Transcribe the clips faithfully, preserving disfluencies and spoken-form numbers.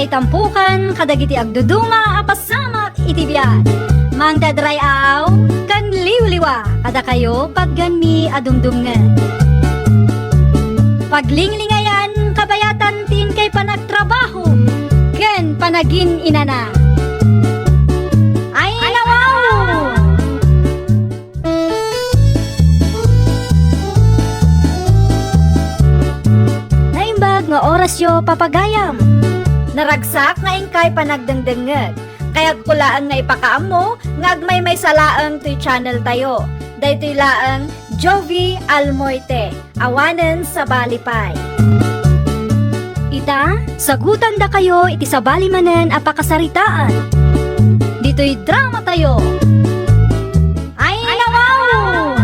Tampukan kadagiti agduduma a pasamak iti biag. Mangted ray-aw ken liwliwa kadakayo patgenmi a dumdumngeg. Paglinglingayan kabayatan ti inkay panagtrabaho ken panagin-inana. Ay, nawaw! Naimbag nga orasyo, papagayam. Naragsak nga inkay panagdengdengngeg. Kayatko laeng nga ipakaammo nga agmaymaysa laeng toy channel tayo. Daytoy laeng Jovie Almoite. Awanen sabali pay. Ita, sagutandakayo iti sabali manen a pakasaritaan. Ditoy drama tayo. Ay, nawaw!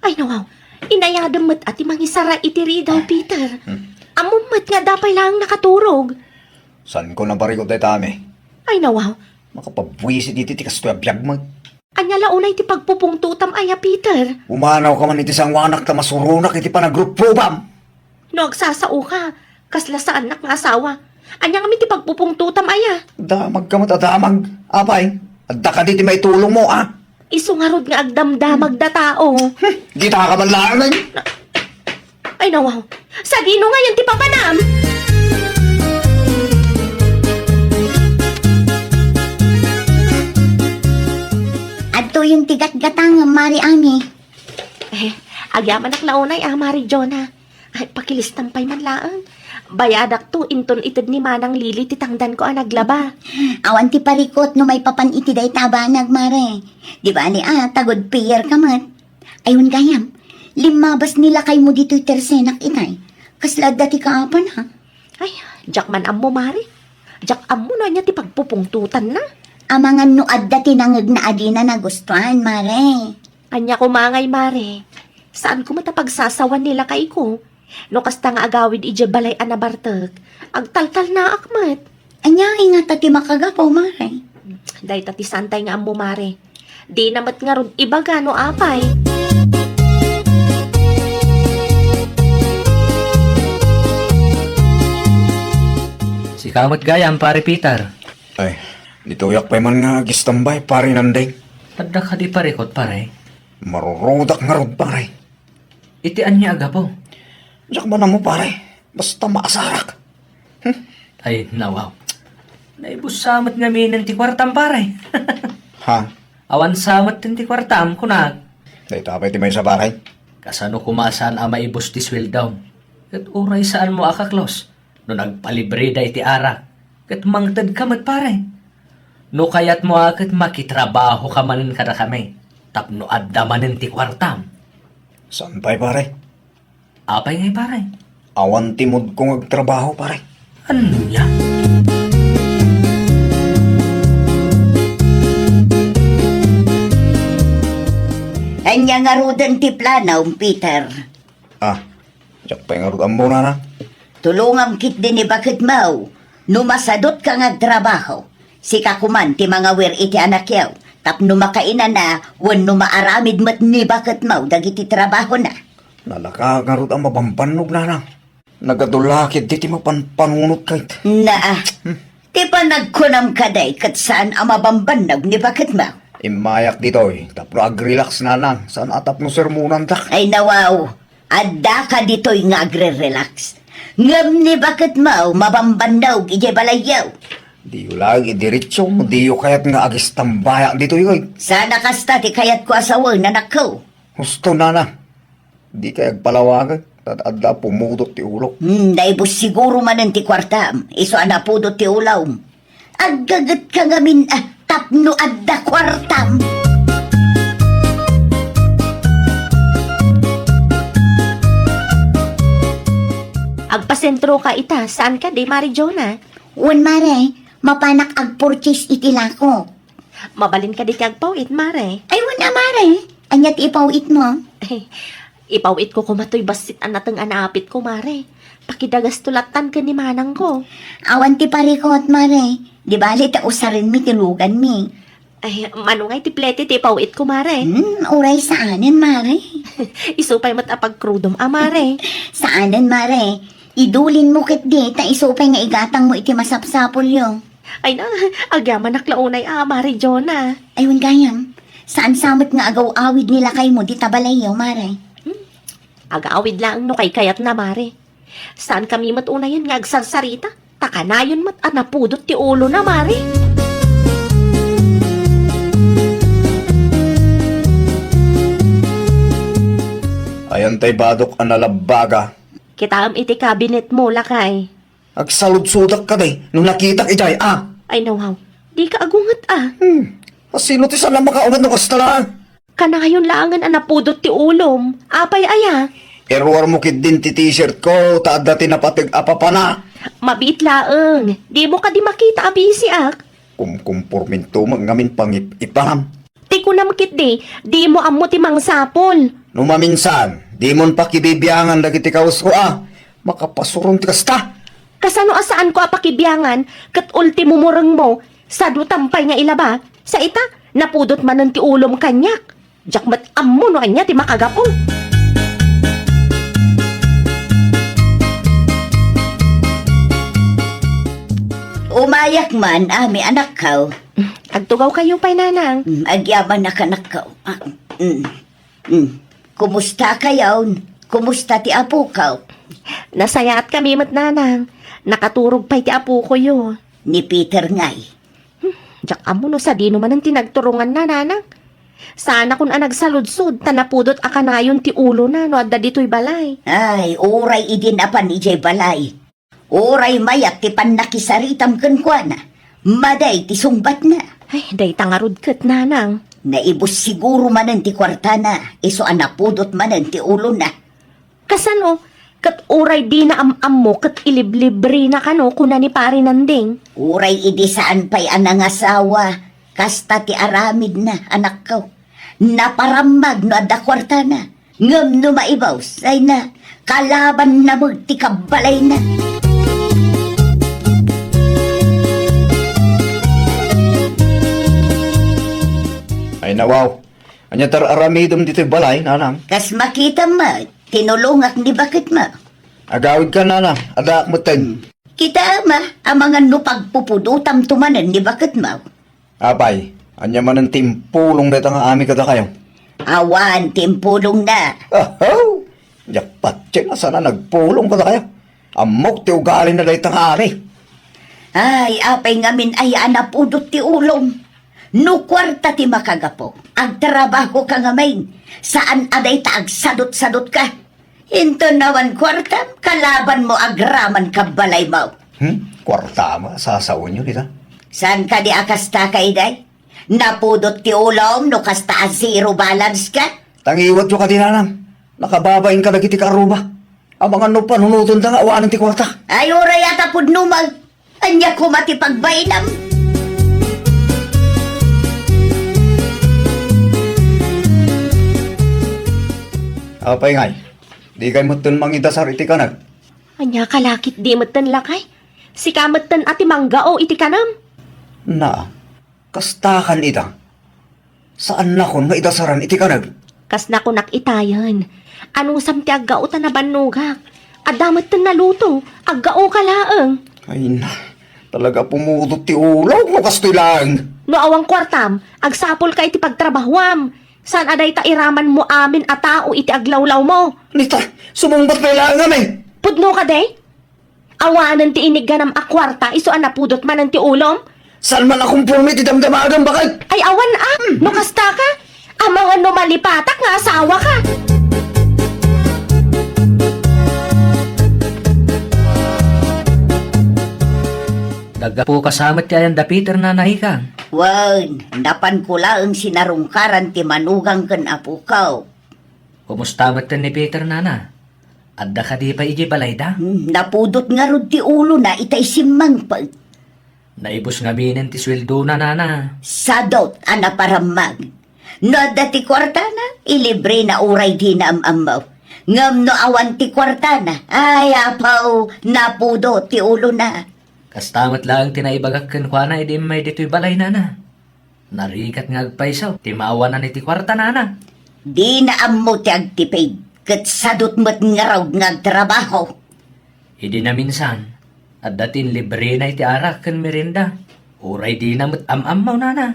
Ay, nawaw. Inayadem met a ti mangisara iti ridaw, Peter. Hmm. Ammom met nga adda pay laeng nakaturog. Saanko nabarikot dayta, Ami? Ay, nawaw. Makapabuisit iti ti kastoy a biag met. Ania la unay ti pagpupungtotam aya, Peter? Pumanawka man iti sangoanak ta masuronak iti panagrupruam. No agsasaoka, kasla saannak nga asawa. Ania ngamin ti pagpupungtotam aya? Damagka met a damag. Apay, adda kadi ti maitulongmo, a? Isu ngarud nga agdamdamag da tao. Hmm, ditaka man laeng. Ay, nawaw. Sadino ngayon ti papanam? Adtoyen ti gatgatangem, Mari Ami. Eh, agyamanak la unay a, Mari Jona. Ay, pakilistam pay man laeng. Bayadakto inton ited ni Manang Lili ti tangdanko a naglaba. Awan ti parikot no maipapan iti dayta a banag, Mare. Di bali a, ta good payer ka met. Ay, wen gayam, limmabas ni lakaymo ditoy tersenak itay. Kasla adda ti kaapan, ha? Ay, diak man ammo, Mare. Diak ammo no ania ti pagpupungtotanna. Amangan no adda ti nangegna a dina nagustuan, Mare. Ania koma ngay, Mare? Saanko met a pagsasawan ni lakayko. No kasta nga agawid idiay balay a nabartek, agtaltalnaak met. Ania ngay ngata ti makagapu, Mare? Dayta ti saantay nga ammo, Mare. Dina met ngarud ibaga no apay. Sika met gayam, Pare Peter. Ay, ditoyak pay man nga agistambay, Pare Nandeng. Adda kadi parikot, pare? Marurudak ngarud, pare. Iti ania a gapu? Diak man ammo, pare. Basta maasarak. Hmm? Ay, nawaw. Naibussa met ngaminen ti kuartam, pare. Ha? Awan sa met ti kuartam, kunak. Dayta pay ti maysa, pare. Kasano koma saan a maibus ti sueldom? Ket uray saanmo a kaklos no nagpalibreda iti arak, ket mangtedka met, pare. No kayatmo a ket makitrabahoka manen kadakami tapno adda manen ti kuartam. Saan pay, pare? Apay ngay, pare? Awan ti moodko nga agtrabaho, pare. Ania? Ania ngaruden ti planom, Peter? Ah, diak pay ngarud ammo, nana. Tulongam ketdi ni baketmo. No masadutka nga agtrabaho, sika koman ti mangawir iti anakyo tapno makainana wenno maaramid met ni baketmo dagiti trabahona. Nalaka ngarud a mabambannog, nana. Nagadu la ketdi ti mapanpanunot ket. Naa. Hmm. Ti panagkunam kadi ket saan a mabambannog ni baketmo. Immayak ditoy tapno agrelax, nana, saan a tapno sermonandak. Ay, nawaw. Addaka ditoy nga agre-relax. Ngem ni baketmo mabambannog idiay balayyo. Diyo laeng idiretso no diyo kayat nga agistambayak ditoy, oy. Saan a kasta ti kayatko a sawen, anakko. Husto, nana. Dikay agpalawagek, ta adda a pumudot ti ulok. Hmm, naibus siguro manen ti kuartam, isu a napudot ti ulom. Aggagetka ngamin, ah, tapno adda kuartam. Agpasentroka ita, saan kadi, Mari Jona? Wen, Mare, mapanak agpurchase iti lako. Mabalin kadi ti agpaw-it, Mare? Ay, wen a, Mare. Ania ti ipaw-itmo? Ipaw-itko koma toy bassit a nateng a naapitko, Mare. Pakidagasto lattan ken ni manangko. Awan ti parikot, Mare. Di bali ta usarenmi ti luganmi. Ay, mano ngay ti plete ti ipaw-itko, Mare? Hmm, uray saanen, Mare. Isu pay met a pagkrudom a, Mare. Saanen, Mare. Idulinmo ketdi ta isu pay nga igatangmo iti masapsapulyo. Ay na, agyamanak la unay a, Mare Jonah. Ay, wen gayam, saan sa met nga agaw-awid ni lakaymo dita balayyo, Mare? Hmm? Agaw-awid laeng no kaykayatna, Mare. Saankami met unayen nga agsarsarita, ta kanayon met a napudot ti ulona, Mare. Ayan tay badok a nalabbaga. Kitaem iti kabinetmo, lakay. Agsaludsodak kadi no nakitak idiay, a? Ay, nawaw. Dika agunget, a. Hmm. Asino ti saan a makaunget no kasta laeng? Kanayon laengen a napudot ti ulom. Apay aya? Iruarmo ketdin ti t-shirt ko, ta adda ti napateg a papana. Mabiit laeng. Dimo kadi makita a bisiak? Kumkumporminto met ngamin pangip-ipanam. Ti kunam ketdi, dimo ammo ti mangsapul. No maminsan, dimon pakibibiangan dagiti kawes ko, a. Makapasuron ti kasta. Kasano a saanko a pakibiangan, ket ultimo murengmo, sadutam pay nga ilaba? Sa ita, napudot manen ti ulom kaniak. Diak met ammo no ania ti makagapu. Umayak man, Ami, anakko. Agtugawkayo pay, Nanang. Mm, agyamanak, anakko. Ah, mm, mm. Kumusta kayon? Kumusta ti apokaw? Nasayaat kami met, Nanang. Nakaturog pay ti apokoyo. Ni Peter ngay? Hmm, diak ammo no sadino manen ti nagturonganna, Nanang. Saanakon a nagsaludsod ta napudot a kanayon ti ulona no adda ditoy balay. Ay, uray idi napan idiay balay. Uray mayat ti pannakisaritam kenkuana, madi ti sungbatna. Ay, dayta ngarud ket, Nanang. Naibus siguro manen ti kuartana, isu a napudot manen ti ulona. Kasano? Ket uray dina am-ammo ket iliblibrina kano, kuna ni Pari Nanding. Uray idi saan pay a nangasawa, kasta ti aramidna, anakko. Naparammag no adda kuartana. Ngem no maibus, ay na, kalabanna met ti kabbalayna. Ay, nawaw. Ania ti ar-aramidem ditoy balay, Nanang? Kas makitam met, tinulongak ni baketmo. Agawidka, Nanang, addaak metten. Kitaem a, amangan no pagpupudotamto manen ni baketmo. Apay, ania manen ti impulong dayta nga amin kadakayo? Awan ti impulongna. Ahaw! Diak patien a saan a nagpulong kadakayo. Ammok ti ugalina dayta nga amin. Ay, apay ngamin aya a napudot ti ulom? No kuarta ti makagapu, agtrabahoka ngamin. Saan a dayta agsadutsadutka. Inton awan kuartam, kalabanmo agraman kabbalaymo. Hmm? Kuartam a sasaonyo dita? Saan kadi a kasta, kayday? Napudot ti ulom no kasta a zero balance ka? Tangiwatyo kadi, Nanang. Nakababain kadagiti kaarruba. Amangan no panunoten da nga awanen ti kuarta. Ay, uray a ta pudno met. Ania koma ti pagbainam? Apay ngay, dikay metten mangidasar iti kanag? Ania ka la ketdi metten, lakay? Sika metten a ti manggao iti kanam. Na, kastakan ita. Saannakon nga idasaran iti kanag. Kas nakunak itayen, anusam ti aggao ta nabannogak? Adda metten naluto, aggaoka laeng. Ay na, talaga pumudot ti ulok no kastoy laeng. No awan kuartam, agsapulka iti pagtrabahuam. Saan a dayta iramanmo amin a tao iti aglawlawmo? Nita, sumungbat pay laeng, Ami. Pudno kadi? Awanen ti inigganam a kuarta isu a napudot manen ti ulom? Saan man a komporme ti damdamagam, baket? Ay, awan a! No kasta ka, amangan no malipatak nga asawa ka! Naggapu ka sa met ti ayan da Peter, Nana Ikang? Wen, napanko laeng sinarungkaran ti manugang ken apokaw. Kumusta metten ni Peter, Nana? Adda kadi pay idiay balayda? Hmm, napudot ngarud ti ulona itay simmangpet. Naibus ngaminen ti sueldona, Nana. Sadut a naparammag. No adda ti kuartana, ilibrena uray dina am-ammo. Ngem no awan ti kuartana, ay, apaw, napudot ti ulona. Kasta met laeng ti naibagak kenkuana idi immay ditoy balay, Nana. Narigat nga agpayso ti maawanan iti kuarta, Nana. Dina ammo ti agtipid, ket sadut met ngarud nga agtrabaho. Idi naminsan, adda ti inlibrena iti arak ken merienda. Uray dina met am-ammo, nana.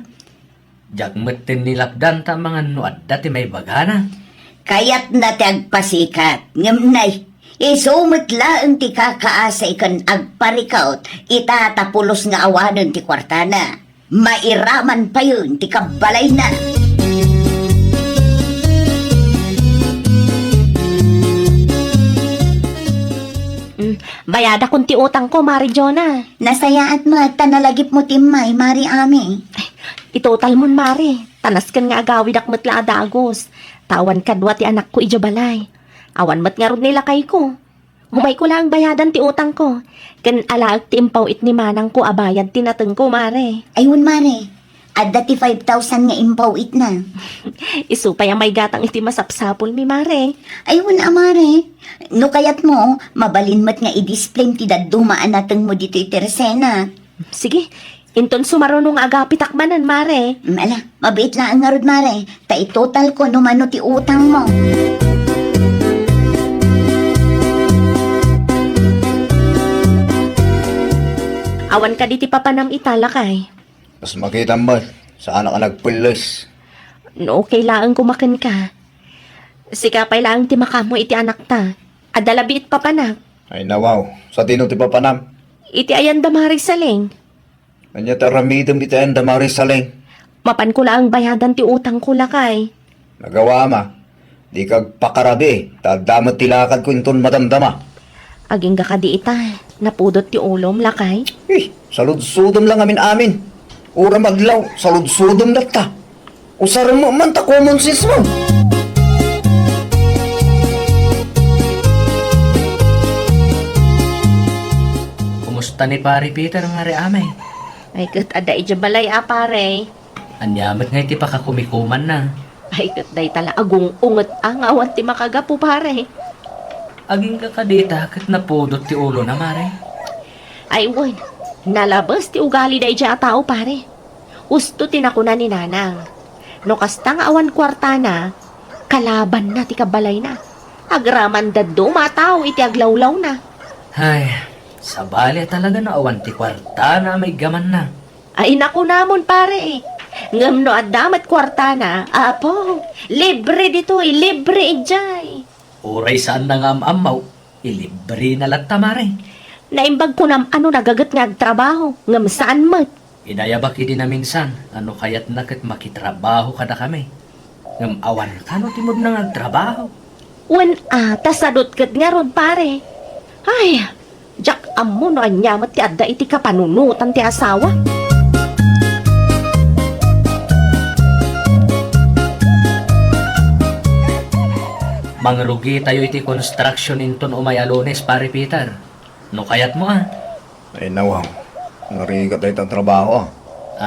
Diak metten nilapdan ta amangan no adda ti maibagana. Kayatna ti agpasikat, ngem nay, isu met laeng ti kakaasi ken agparikut ita ta pulos nga awanen ti kuartana. Mairaman payen ti kabbalayna. Mm, bayadakon ti utangko, Mari Jonah. Nasayaat met ta nalagipmo ti immay, Mari Ami. Itotalmon, Mari. Ta nasken nga agawidak met la a dagus. Ta awan kadua ti anakko idiay balay. Awan met ngarud ni lakayko. Umayko laeng bayadan ti utangko. Ken alaek ti impaw-it ni manangko a bayad ti natengko, Mari. Ay wen, Mari. Adda ti five thousand nga impaw-itna. Isu pay a maigatang iti masapsapulmi, Mari. Ay wen a, Mari. No kayatmo, mabalin met nga i-displayem ti dadduma a natengmo ditoy tersenak. Sige, inton sumaruno nga agapitak manen, Mare. Mm, ala, mabiit laeng ngarud, Mare. Ta itotalko no mano ti utangmo. Awan kadi ti papanam ita, lakay? Kas makitam met, saanak a nagpelles. No okay laeng koma kenka. Sika pay laeng ti makaammo iti anakta. Adda labi iti papanak. Ay, nawaw. Sadino ti papanam? Iti ayan da Mari Saleng. Ania ti aramidem iti ayan da Mari Saleng? Mapanko laeng bayadan ti utangko, lakay. Nagawam a. Dika agpakarabii, ta adda met ti lakadko inton madamdama. Agingga kadi ita, napudot ti ulom, lakay? Eh, saludsodem la ngamin-amin. Uray adlaw, saludsodem latta. Usarem man ta common sense mo. Kumusta ni Pare Peter, Mare Amay? Ay, ket adda idiay balay a, pare. Ania met ngay ti pakakumikumanna? Ay, ket dayta la agung-unget a nga awan ti makagapu, pare. Agingga kadi ita ket napudot ti ulona, Mare? Ay, wen, nalabes ti ugali daydiay a tao, pare. Usto ti nakuna ni Nanang. No kasta nga awan kuartana, kalabanna ti kabalayna. Agraman dadduma a tao iti aglawlawna. Ay, sabali a talaga no awan ti kuartana a maiggamanna. Ay, nakunamon, pare. Ngem no adda met kuartana, apo, libre ditoy, libre idiay. Uray saanna nga am-ammaw, ilibrena latta, Mare. Naimbag kunam a no nagaget nga agtrabaho, ngem saan met. Inayabak idi naminsan a no kayatna ket makitrabaho kadakami. Ngem awan kano ti mudna nga agtrabaho. Wen a, ta sadot ket ngarud, pare. Ay, diak ammo no ania met ti adda iti kapanunotan ti asawa. Mangrugitayo iti construction inton umay a Lunes, Pare Peter. No kayatmo, a. Ay, nawaw. Narigat dayta a trabaho, a.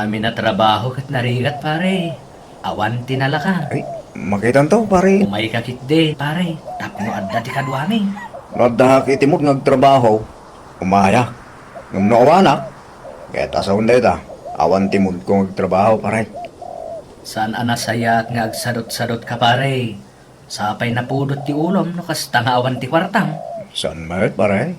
Amin a trabaho ket narigat, pare. Awan ti nalaka. Ay, makitanto, pare. Umayka ketdi, pare, tapno adda ti kaduami. No adda ket iti mood nga agtrabaho, umayak. Ngem no awanak, ket a sawen dayta, awan ti moodko nga agtrabaho, pare. Saan a nasayaat nga agsadot-sadotka, pare. Sapay napudot ti ulom no kasta nga awan ti kuartam. Saan met, pare?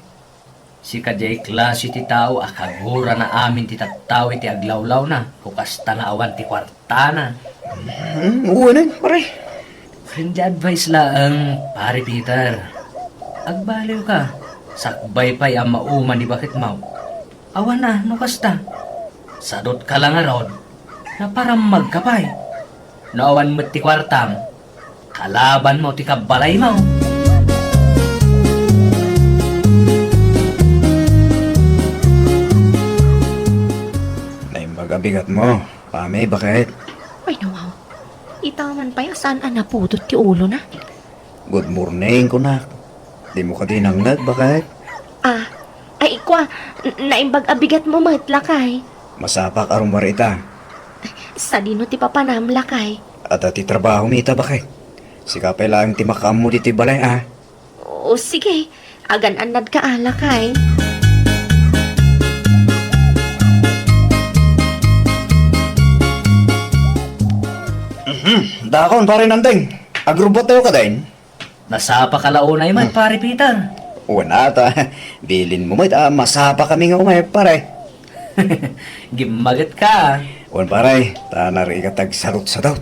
Sika diay klase ti tao a kagurana amin ti tattao iti aglawlawna no kasta nga awan ti kuartana. Hmm, wen, pare. Ken diay advice laeng, Pare Peter. Agbaliwka, sakbay pay a mauma ni baketmo. Awan a, no kasta. Sadotka la ngarud, naparammagka pay. No awan met ti kuartam, kalabanmo ti kabbalaymo. Naimbag a bigatmo, Pami, baket. Ay, nawaw. Ita man pay a saan a napudot ti ulona. Good morning, kunak. Dimo kadi nangngeg, baket? Ah, ay, kua, n-, naimbag a bigatmo met, lakay. Masapak a rummuar ita. Sadino ti papanam, lakay? Adda ti trabaho mi ita, baket. Sika pay laeng ti makaammo ditoy balay, a. O, sige. Agan-annadka, a, lakay. Mhm. Dakon, Pare Nandeng. Agrubbot tayo kadin? Nasapaka la unay met, Hmm. Pare Peter. Wen ata, bilinmo met a masapakami nga umay, pare. Gimmagetka. Wen, pare, ta narigat agsarutsadot.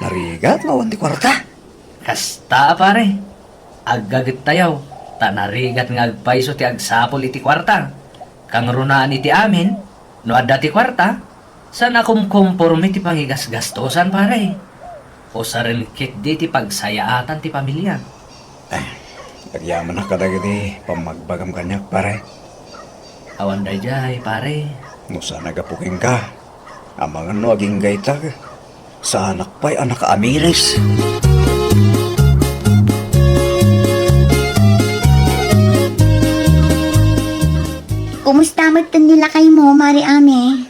Narigat nga awan ti kuarta. Kasta, pare. Aggagetta, ta narigat nga agpayso ti agsapul iti kuarta. Kangrunaan iti amin, no adda ti kuarta, saan a kumkomporme ti pangigasgastosan, pare. Usaren ketdi ti pagsayaatan ti pamilya. Eh, agyamanak kadagiti pammagbagam kaniak, pare. Awan daydiay, pare. No saan a gapu kenka, amangan no agingga ita, saanak pay a nakaamiris. Kumusta met ni lakaymo, Mare Ame?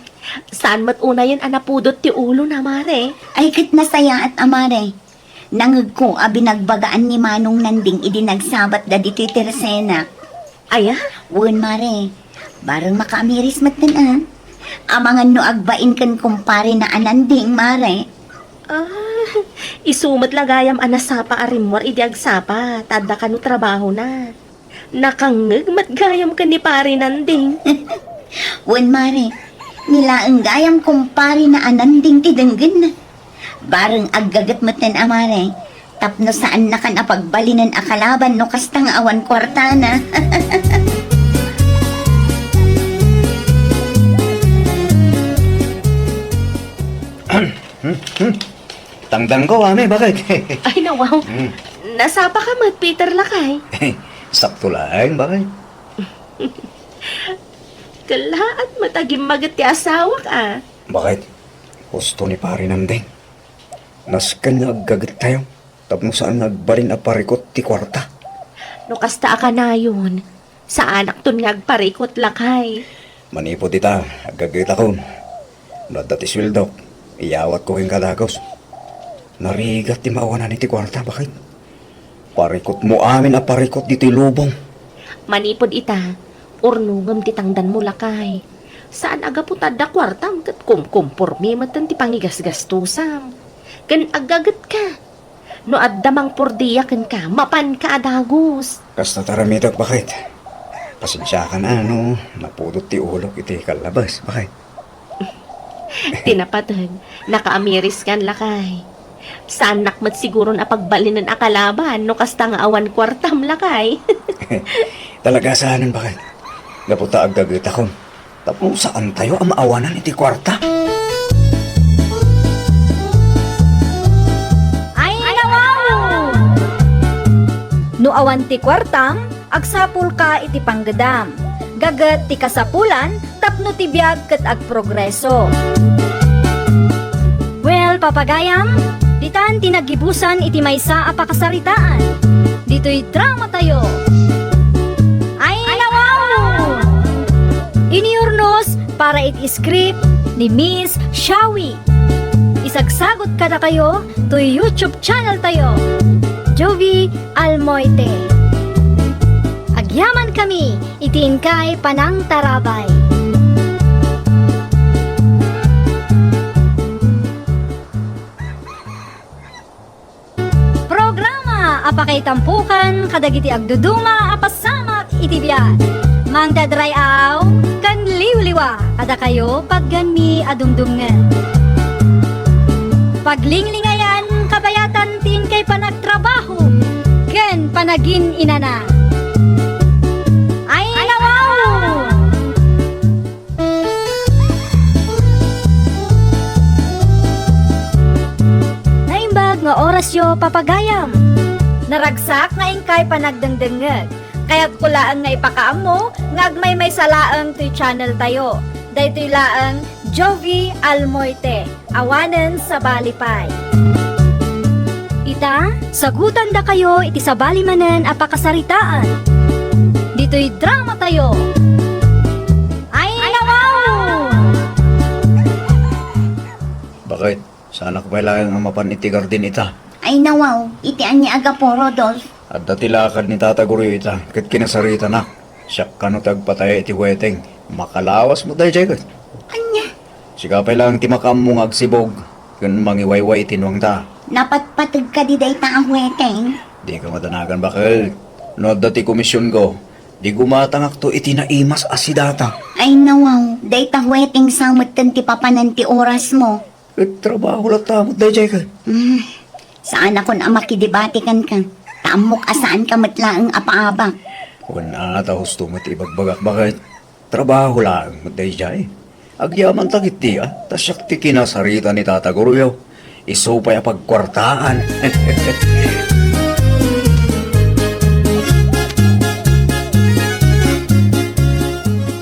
Saan met unayen a napudot ti ulona, Mare? Ay, ket nasayaat a, Mare. Nangegko a binagbagaan ni Manong Nanding idi nagsabatda ditoy tersenak. Aya? Wen, Mare. Bareng makaamiris metten, a. Amangan no agbain ken kumparena a Nanding, Mare. Ah, isu met la gayam a nasapa a rimmuar idi agsapa, ta adda kano trabahona. Nakangngeg met gayam ken ni Pare Nanding. Wen, Mare, ni laeng gayam kumparena a Nanding ti denggenna. Bareng aggaget metten a, Mare, tapno saannakan a pagbalinen a kalaban no kasta nga awan kuartana. Hmm, hmm. Tangdanko, Ame, bakit? Ay, nawaw. Hmm. Nasapaka met, Peter, lakay. Sakto laeng, bakit? Kellaat met a gimmaget ti asawak, a. Bakit? Husto ni Pare Nanding. Nasken nga aggagettayo tapno saan nga agbalin a parikut ti kuarta. No kasta a kanayon, saanakton nga agparikut, lakay. Manipud ita, aggagetakon. No adda ti sueldok, iyawatko kenka dagus. Narigat ti maawanan iti kuarta, bakit? Parikutmo amin a parikut ditoy lubong. Manipud ita, urnongem ti tangdanmo, lakay. Saan a gapu ta adda kuartam ket kumkumporme metten ti pangigasgastosam. Ken aggagetka. No adda mangpordia kenka, mapanka a dagus. Kasta ti aramidek, bakit? Pasensiakan a no napudot ti ulok iti kallabas, bakit? Ti napateg, nakaamiriskan, lakay. Saannak met siguron a pagbalinen a kalaban no kasta nga awan kuartam, lakay. Talaga saanen, bakit? Gapu ta aggagetakon. Tapno saantayo a maawanan iti kuarta. Ay, nawaw! No awan ti kuartam, agsapulka iti panggedam. Gaget ti kasapulan tapno ti biag ket agprogreso. Well, papagayam, ditan ti naggibusan iti maysa a pakasaritaan. Ditoy dramatayo. Ay, nawaw! Iniurnos para iti script ni Miss Shawi. Isagsagot kadakayo toy YouTube channel tayo, Jovi Almoite. Agyaman kami iti inkay panangtarabay. Programa a pakaitampokan kadagiti agduduma a pasamak iti biag. Mangted ray-aw ken liwliwa kadakayo pagganmi a dumdumngeg. Paglinglingayan kabayatan ti inkay panagtrabaho ken panagin-inana. Ay, nawaw! Naimbag nga orasyo, papagayam. Naragsak nga inkay panagdengdengngeg. Kayatko laeng nga ipakaammo nga agmaymaysa laeng toy channel tayo. Daytoy laeng Jovi Almoite, awanen sabali pay. Ita, sagutandakayo iti sabali manen a pakasaritaan. Ditoy dramatayo. Ay, nawaw! Bakit? Saanak pay laeng a mapan iti garden ita. Ay, nawaw, iti ania a gapu, Rodolf? Adda ti lakad ni Tata Goryo ita, ket kinasaritanak. Siak kano ti agpataya iti weteng. Makalawas met daydiay ket. Ania? Sika pay laeng ti makaammo nga agsibog ken mangiwayway iti nuangta. Napatpateg kadi dayta a weteng? Dika madanagan, baket. No adda ti komisionko, Di gumatangakto iti naimas a sidata. Ay, nawaw, dayta huweteng sa metten ti papanan ti orasmo. Ket trabaho latta met daydiay ket. Hmm, saanakon a makidebate kenka. Ta ammok a saanka met laeng a paabak. Wen a, ta husto met ibagbagak baket. Trabaho laeng met daydiay. Agyamanta ketdi a, ta siak ti kinasarita ni Tata Goryo. Isu pay a pagkuartaan.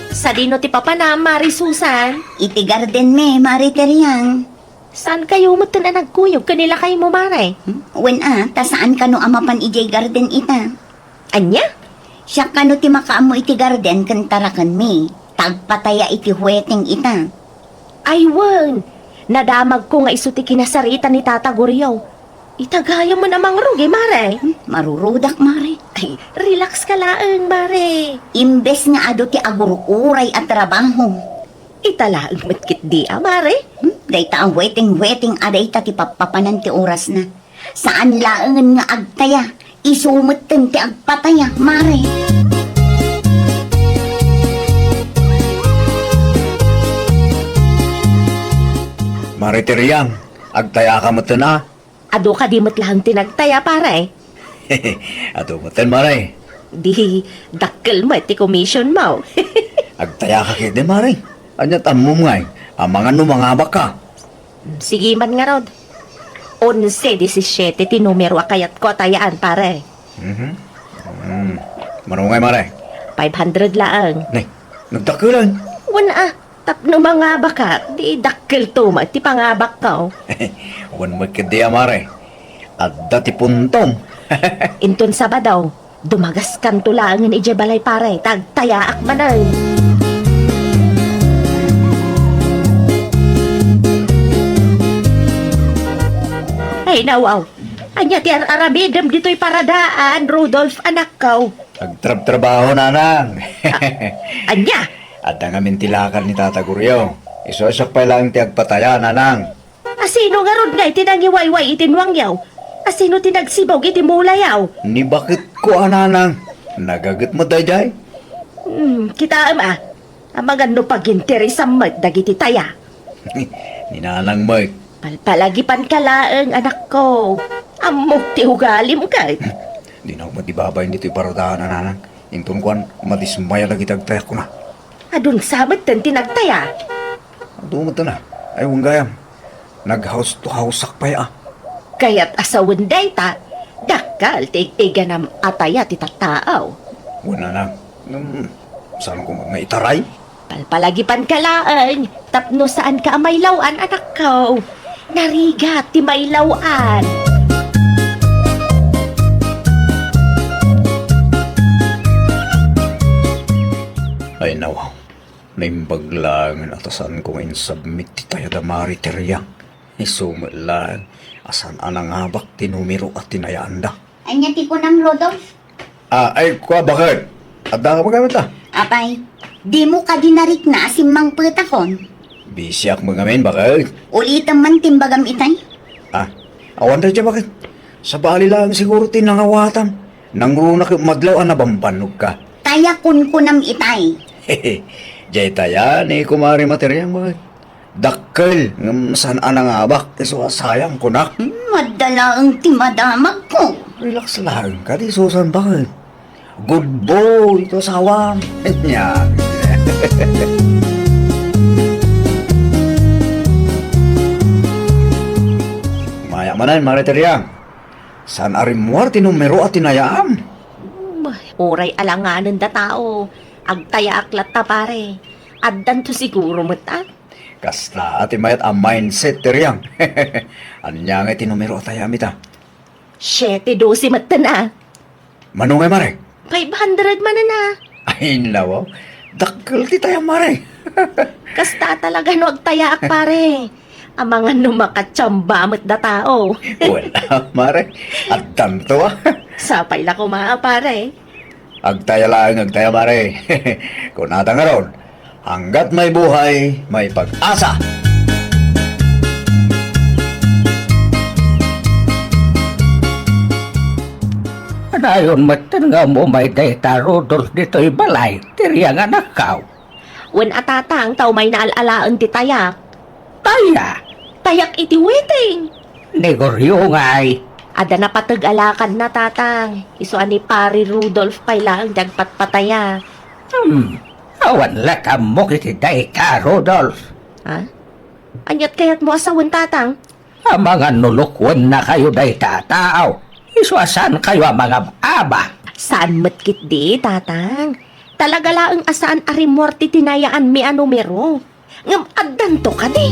Sadino ti papanam, Mari Susan? Iti gardenmi, Mari Teriang. Saankayo metten a nagkuyog ken ni lakaymo, Mare? Hmm? Wen a, ta saan kano a mapan idiay garden ita. Ania? Siak kano ti makaammo iti garden ken tarakenmi. Ta agpataya iti huweteng ita. Ay, wen. Nadamagko nga isu ti kinasarita ni Tata Goryo. Ita gayam a mangrugi, Mare. Hmm, marurudak, Mare. Ay, relax ka laeng, Mare. Imbes nga adu ti agur-uray a trabaho. Ita laeng met ketdi a, Mare. Hmm, dayta a weteng-weteng a dayta ti pappapanan ti orasna. Saan laengen nga agtaya, isu metten ti agpataya, Mare. Mare Teriang, agtayaka metten a? Adu kadi met laeng ti nagtaya, pare? Adu metten, Mare. Di, dakkel met ti commission mo. Agtayaka ketdi, Mare. Ania ti ammom ngay, amangan no mangabakka? Sige man ngarud. Onse disisiete ti numero a kayatko a tayaan, pare. Mhm. Mm. Mano ngay, Mare? Five hundred laeng. Nay, nagdakkelan. Wen a, tapno mangabakak, di dakkelto met ti pangabakko. Wen met ketdi a, Mare. Adda ti puntom. Inton Sabado, dumagaskanto laengen idiay balay, pare, ta agtayaak manen. Ay, nawaw. Ania ti ar-aramidem ditoy paradaan, Rudolph, anakko? Agtrabtrabaho, nanang. A-, ania? Adda ngamin ti lakal ni Tata Goryo. Isu a siak pay laeng ti agpataya, nanang. Asino ngarud ngay ti nangiwayway iti nuangyo? Asino ti nagsibog iti mulayo? Ni baketko a nanang. Nagaget met daydiay? Hmm, kitaem a. Amangan no paginteresam met dagiti taya. Ni nanang met. Palpalagipanka laeng, anakko. Ammok ti ugalim ket. Dinak met ibabain ditoy paradaan a nanang. Inton kuan, madismaya dagiti agtayak kuna. Adun sa metten ti nagtaya. Adu metten a. Ay, wen gayam. Naghaus-hausak pay a. Kayat a sawen dayta, dakkel ti igtiganam a taya ti tattao. Wen a, ngem saanko nga itaray? Palpalagipanka laeng, tapno saanka a mailaw-an, anakko. Narigat ti mailaw-an. Ay, nawaw. Naimbag laengen a ta saanko nga insubmit ti taya da Mari Teriang. Isu met laeng a saan a nangabak ti numero a tinayaanda. Ania ti kunam, Rudolph? Ah, ay, kua, baket? Adda ka magamit, ah? Apay, dimo kadi narikna a simmangpetakon? Bisiak magamit, baket. Ulitem man ti imbagam itay? Ah, awan da dya, baket. Sabali laeng siguro ti nangawatam. Nangruna ket madlaw a nabambannog ka. Taya kunkunam itay. Jay taya ni Kumare Materiang, baket. Dakkel, ngem saan a nangabak, isu a sayang kunak. Hmm, adda laeng ti madamagko. Relax laeng kadi, Susan, baket. Good boy to asawam. Nya. Maya manen, Mare Teriang. Saan a rimmuar ti numero a tinayaam? Hmm, uray alanganen da tao. Agtayaak latta, pare. Addanto siguro met, ah. Kasta ti mayat a mindset, Teriang. Ania ngay ti numero a tayaam ita? Siete doce metten, ah. Mano ngay, mare? Five hundred manen a. Ay, nawaw. Dakkel ti tayam, mare. Kasta talaga no agtayaak, pare. Amangan no makachamba met da tao. Wala, mare. Addanto, ah. Sapay la koma, pare. Agtaya laeng, agtaya, mare. Kunata ngarud, hanggat may buhay, may pag-asa. Nayon metten nga umumay dayta Rudolf ditoy balay, ti riang anakkaw. Wen a, Tatang, ta umay naalalaen ti tayak. Taya? Tayak iti weteng. Ni Goryo ngay. Adda napateg a lakadna, Tatang. Isu a ni Pari Rudolf pay laeng ti agpatpataya. Hmm, awan la kammok iti dayta, Rudolf. Ha? Aniat kayatmo a sawen, Tatang? Amangan no lukuennakayo dayta a tao, isu a saankayo a mangab-aba. Saan met ketdi, Tatang. Talaga laeng a saan a rimmuar ti tinayaanmi a numero. Ngem addanto kadi.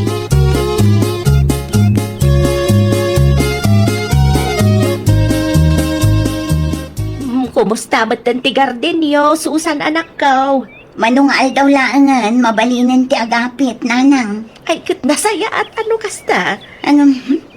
Mm, kumusta metten ti gardenyo, Susan, anakko? Mano nga aldaw laengen, mabalinen ti agapit, nanang. Ay, ket nasayaat, ano kasta? Ano,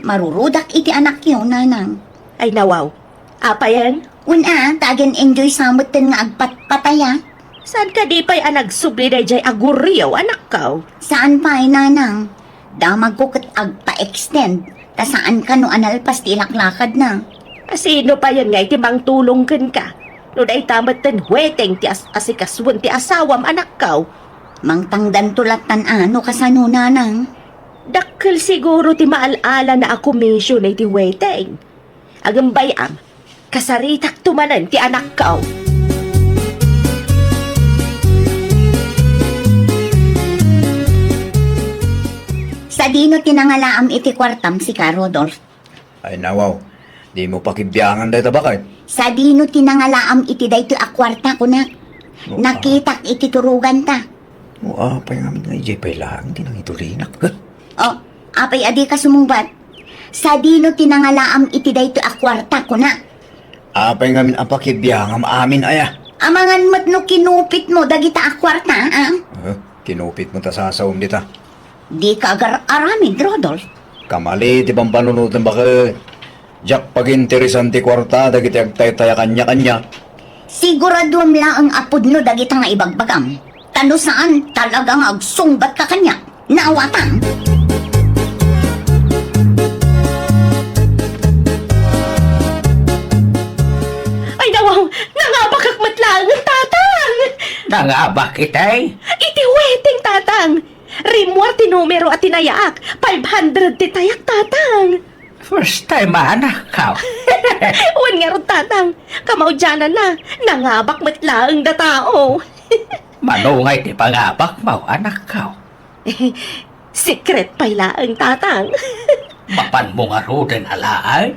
marurudak iti anakyo, nanang. Ay, nawaw. Apayen? Wen a, ta agen-enjoy sa metten nga agpatpataya. Saan kadi pay a nagsubli daydiay a Goryo, anakko? Saan pay, nanang. Damagko ket agpa-extend, ta saan kano a nalpas ti ilaklakadna. A, sino payen nga iti mangtulong kenka? No dayta metten weteng ti as-, asikasuen ti asawam, anakko. Mangtangdanto lattan a no kasano, nanang. Dakkel siguro ti maal-alana a komisyon iti weteng. Agem bay-am, kasaritakto manen ti anakko. Sadino ti nangalaam iti kuartam, sika, Rudolf? Ay, nawaw. Dimo pakibiangan dayta, baket. Sadino ti nangalaam iti daytoy a kuarta, kunak? No, ah. Nakitak iti turoganta. No, apay ngamin nga idiay pay laeng ti nangitulinak. Huh? Oh, apay a dika sumungbat? Sadino ti nangalaam iti daytoy a kuarta, kunak? Apay ngamin a pakibiangam amin aya? Amangan met no kinupitmo dagita a kuarta, a? Huh? Kinupitmo ta sasawem dita. Dika agar-aramid, Rudolf. Kamali ti pampanunotem, baket. Diak paginteresan ti kuarta dagiti agtaytay a kaniakaniak. Siguraduem laeng a pudno dagita nga ibagbagam. Ta no saan, talaga nga agsungbatka kaniak. Naawatan? Ay, nawaw! Nangabakak met laeng, Tatang! Nangabak itay? Iti weteng, Tatang! Rimmuar ti numero a tinayaak. Five hundred ti tayak, Tatang. First time, anakko. Wen ngarud, Tatang. Kamaudiananna, nangabak met laeng da tao. Mano ngay ti pangabakmo, anakko? Secret pay laeng, Tatang. Mapanmo ngaruden a laeng?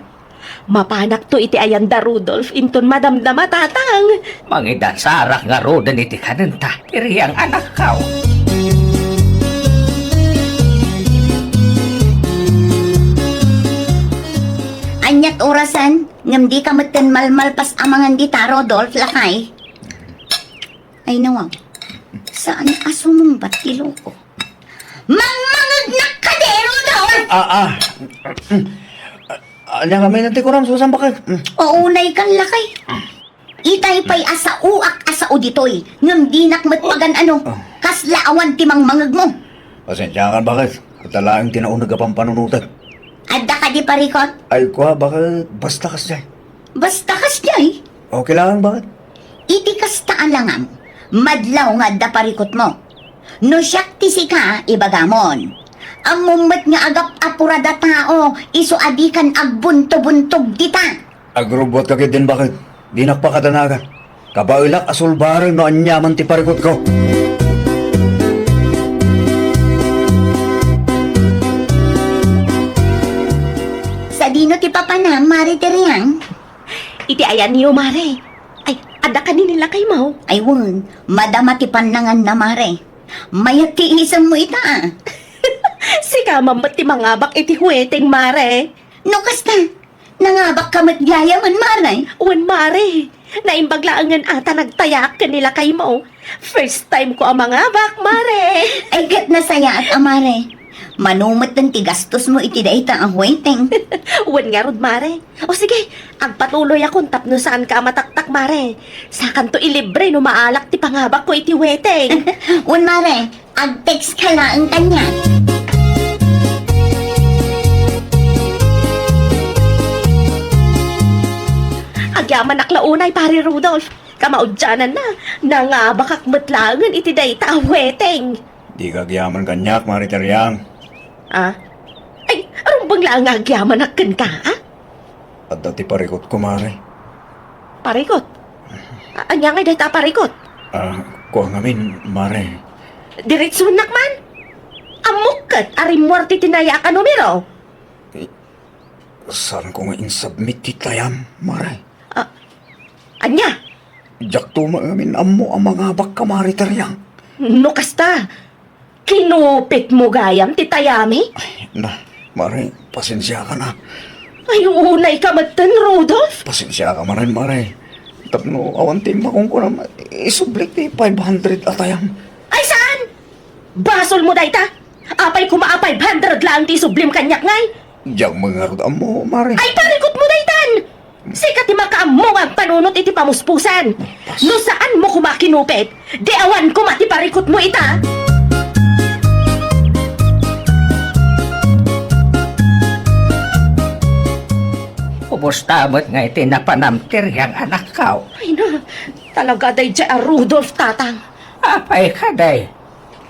Mapanakto iti ayan da Rudolf inton madamdama, Tatang. Mangidasarak ngaruden iti kanenta, ti riang anakko. Aniat orasen, ngem dika metten malmalpas a mangan dita, Rudolf, lakay? Ay, nawaw. Saan a sumungbat ti loko? Mangmangegnak kadi, Rudolf! Ah, ah. Ania ngamin ti kuram, Susan, baket? Mm. Unay kan lakay. Itay pay a saoak a sao ditoy, ngem dinak met pagan-ano. Ah. Kasla awan ti mangmangegmo. Pasensiakan, baket. Ita laeng ti nauneg a pampanunotek. Adda kadi parikot? Ay, kua, baket. Basta kasdiay. Basta kasdiay? Okay lang, baket. Iti kasta a langam, madlaw nga adda parikutmo. No siak ti sika, ibagamon. Ammom met nga agap-apurada tao, isu a dikan agbuntobuntog dita. Agrubbuatka ketdin, baket. Dinak pakadanagan. Kabaelak a sulbaren no aniaman ti parikutko. Sadino ti papanam, Mare Teriang? Iti ayanyo, Mare. Ay, adda kadi ni lakaymo? Ay, wen, madama ti pannanganna, Mare. Mayat ti isemmo ita, a. Sika man met ti mangabak iti hueteng, Mare. No kasta, nangabakka met gayamen, Mare. Wen, Mare. Naimbag laengen a ta nagtayaak ken ni lakaymo. First time ko a mangabak, Mare. Ay, ket nasayaat a, Mare. Mano metten ti gastosmo iti dayta a hueteng? Wen ngarud, Mare. O sige, agpatuloyakon tapno saanka a mataktak, Mare. Sakanto ilibre no maalak ti pangabakko iti hueteng. Wen, Mare. Ag-text ka laeng kaniak. Agi, Agyamanak la unay, Pare Rudolph. Kamaudiananna, nangabakak met laengen iti dayta a weteng. Dika agyaman kaniak, Mare Teriang. Ah? Ay, rumbeng laeng nga agyamanak kenka, ah? Adda ti parikutko, Mare. Parikut? A-, ania ngay dayta a parikut? Ah, kua ngamin, Mare. Diretsuennak man? Ammok ket a rimmuar ti tinayaak a numero. Saanko nga insubmit ti tayam, Mare. Ah, ania? Diakto met ngamin ammo a mangabakka, Mare Teriang. No kasta, kinupitmo gayam ti tayami? Ay, na, Mare, pasensiaka na. Ay, unayka metten, Rudolph. Pasensiaka manen, Mare. Tapno awan ti makunkunam, isublik ti five hundred a tayam. Ay, saan? Basolmo dayta? Apay koma a five hundred laeng ti isublim kaniak ngay? Diak met ngarud ammo, Mare. Ay, parikutmo daytan! Sika ti makaammo nga agpanunot iti pamuspusan. No saanmo koma kinupit, di awan koma ti parikutmo ita. Kumusta met ngay ti napanam, Teriang, anakko? Ay na, talaga daydiay a Rudolph, tatang. Apay kadi?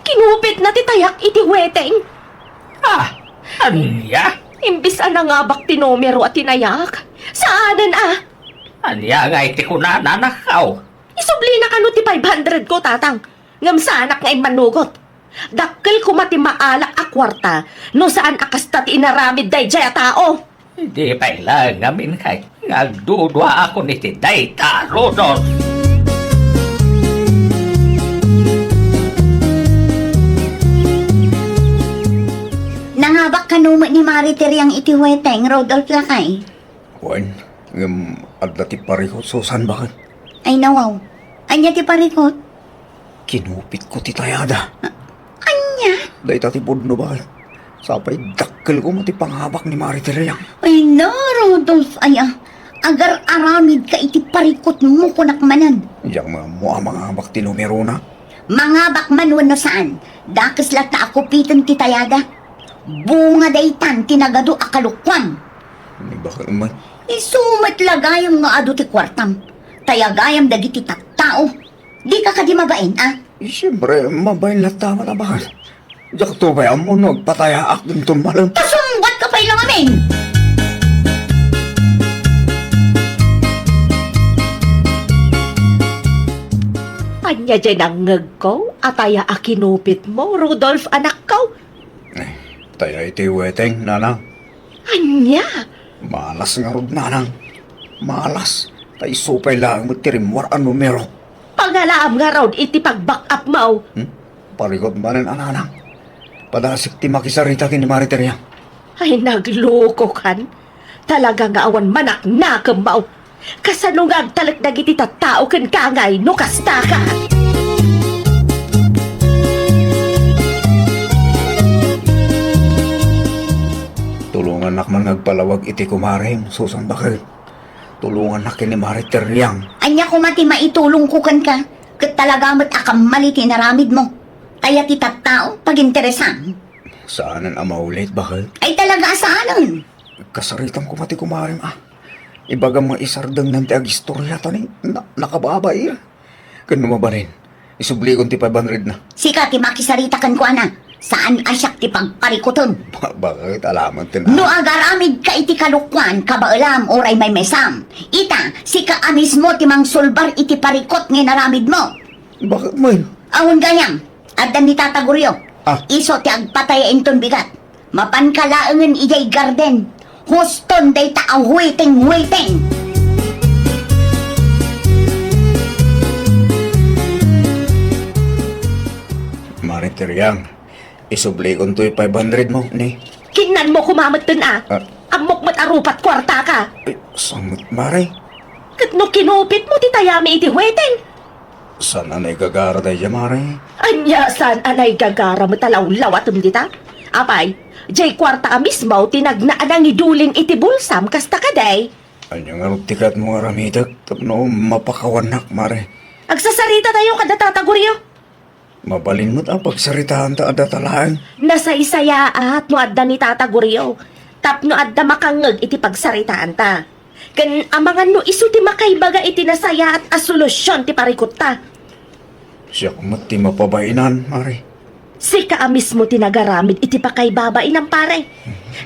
Kinupitna ti tayak iti weteng. Ah, ania? Imbis a nangabak ti numero a tinayak, saanen a. Ania ngay ti kunana, anakko? Isublina kano ti five hundred ko, tatang, ngem saanak nga immanugot. Dakkel koma ti maalak a kuarta no saan a kasta ti inaramid daydiay a tao. Di pay laeng ngamin kay nga agduduaakon iti dayta, Rudolph. Nangabak kano met ni Mare Teriang iti weteng, Rudolph, lakay? Wen, ngem adda ti parikut, Susan, baket. Ay, nawaw. Ania ti parikut? Kinupitko ti tayada. A-, ania? Dayta ti pudno, baket. Sapay dakkel koma ti pangabak ni Mare Teriang. Ay na, Rudolph, aya. Agar-aramidka iti parikutmo, kunak manen. Diak met ammo a mangabak ti numerona. Mangabak man wenno saan, dakes latta a kupiten ti tayada. Bunga daytan ti nagadu a kalokuam. Ni, baket met. Isu met la gayam nga adu ti kuartam. Tayagayam dagiti tattao. Dika kadi mabain, a? Siempre, mabain latta met a, baket. Diakto pay ammo no agpatayaak dinton malem. Kasungbatka pay la ngamin! Ania diay nangngegko a taya a kinupitmo, Rudolph, anakko? Eh, taya iti weteng, nanang. Ania? Malas ngarud, nanang. Malas. Ta isu pay laeng met ti rimmuar a numero. Pangalaam ngarud iti pag-back up mo. Hmm? Parikut manen a, nanang. Padasik ti makisarita ken ni Mare Teriang. Ay, naglukokan. Talaga nga awan manaknakemmo. Kasano nga agtalek dagiti tattao kenka ngay no kasta ka? Tulongannak man nga agpalawag iti kumarem, Susan, baket. Tulongannak ken ni Mare Teriang. Ania koma ti maitulongko kenka? Ket talaga met a kammal iti inaramidmo. Taya ti tattao, paginteresan. Saanen a maulit, baket. Ay, talaga a saanen. Kasaritam koma ti kumarem, a. Ibagam nga isardengnan ti agistoria ta ni, na, nakababair. Ken no mabalin, isublikon ti five hundred na. Sika ti makisarita kenkuana. Saan a siak ti pagparikutem. Ba-, baket, alaman ti na. No agaramidka iti kalokuan, kabaelam, uray maymaysam. Ita, sika a mismo ti mangsulbar iti parikut nga inaramidmo. Baket man? Awan gayam. Adda ni Tata Gorio. Ah. Isu ti agpataya inton bigat. Mapanka laengen idiay garden. Huston dayta a waiting, waiting. Mare Teriang, isublikon toy five hundred mo, ni? Kinnanmo koma metten, a. Ah. Ammok met a rupat kuartaka. Ay, saan met, Mare? Ket no kinupitmo ti tayami iti waiting? Saan a naigagara daydiay, Mare? Ania saan a naigagara met a lawlawatem dita? Apay, diay kuarta a mismo ti nagna a nangidulin iti bulsam, kasta kadi? Ania ngarud ti kayatmo nga aramidek tapno mapakawannak, Mare? Agsasaritatayo kada Tata Gorio. Mabalin met a pagsaritaanta a data laeng. Nasaysayaat no adda ni Tata Gorio tapno adda makangngeg iti pagsaritaanta. Ken amangan no isu ti makaibaga iti nasayaat a solusion ti parikutta. Siak met ti mapabainan, Mare. Sika a mismo ti nagaramid iti pakaibabainam, pare.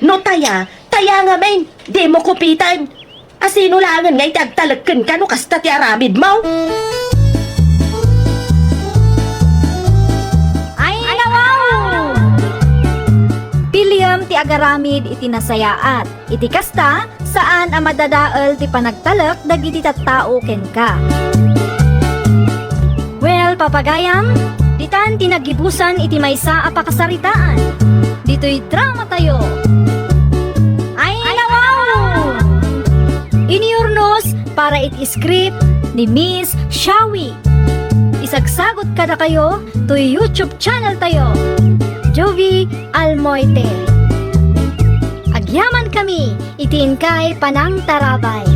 No taya, taya ngamin, dimo kupiten. Asino laengen nga iti agtalek kenka no kasta ti aramidmo? Ay, nawaw! Piliem ti agaramid iti nasayaat. Iti kasta, saan a madadael ti panagtalek dagiti tattao kenka. Well, papagayam, ditan ti naggibusan iti maysa a pakasaritaan. Ditoy dramatayo. Ay, nawaw! Inurnos para iti script ni Miss Shawi. Isagsagot kadakayo toy YouTube channel tayo, Jovie Almoite. Agyaman kami iti inkay panangtarabay.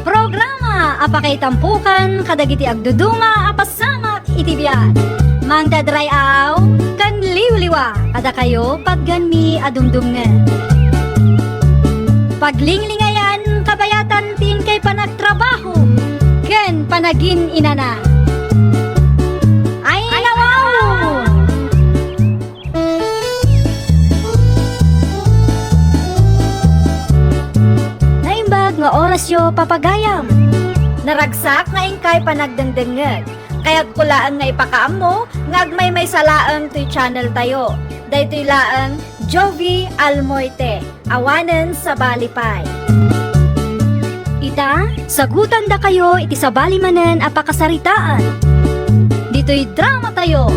Programa a pakaitampokan kadagiti agduduma a pasamak iti biag. Mangted ray-aw ken liwliwa kadakayo patganmi a dumdumngeg. Paglinglingayan kabayatan ti inkay panagtrabaho ken panagin-inana. Ay, nawaw! Naimbag nga orasyo, papagayam. Naragsak nga inkay panagdengdengngeg. Kayatko laeng nga ipakaammo nga agmaymaysa laeng toy channel tayo. Daytoy laeng Jovie Almoite, awanen sabali pay. Ita, sagutandakayo iti sabali manen a pakasaritaan. Ditoy dramatayo.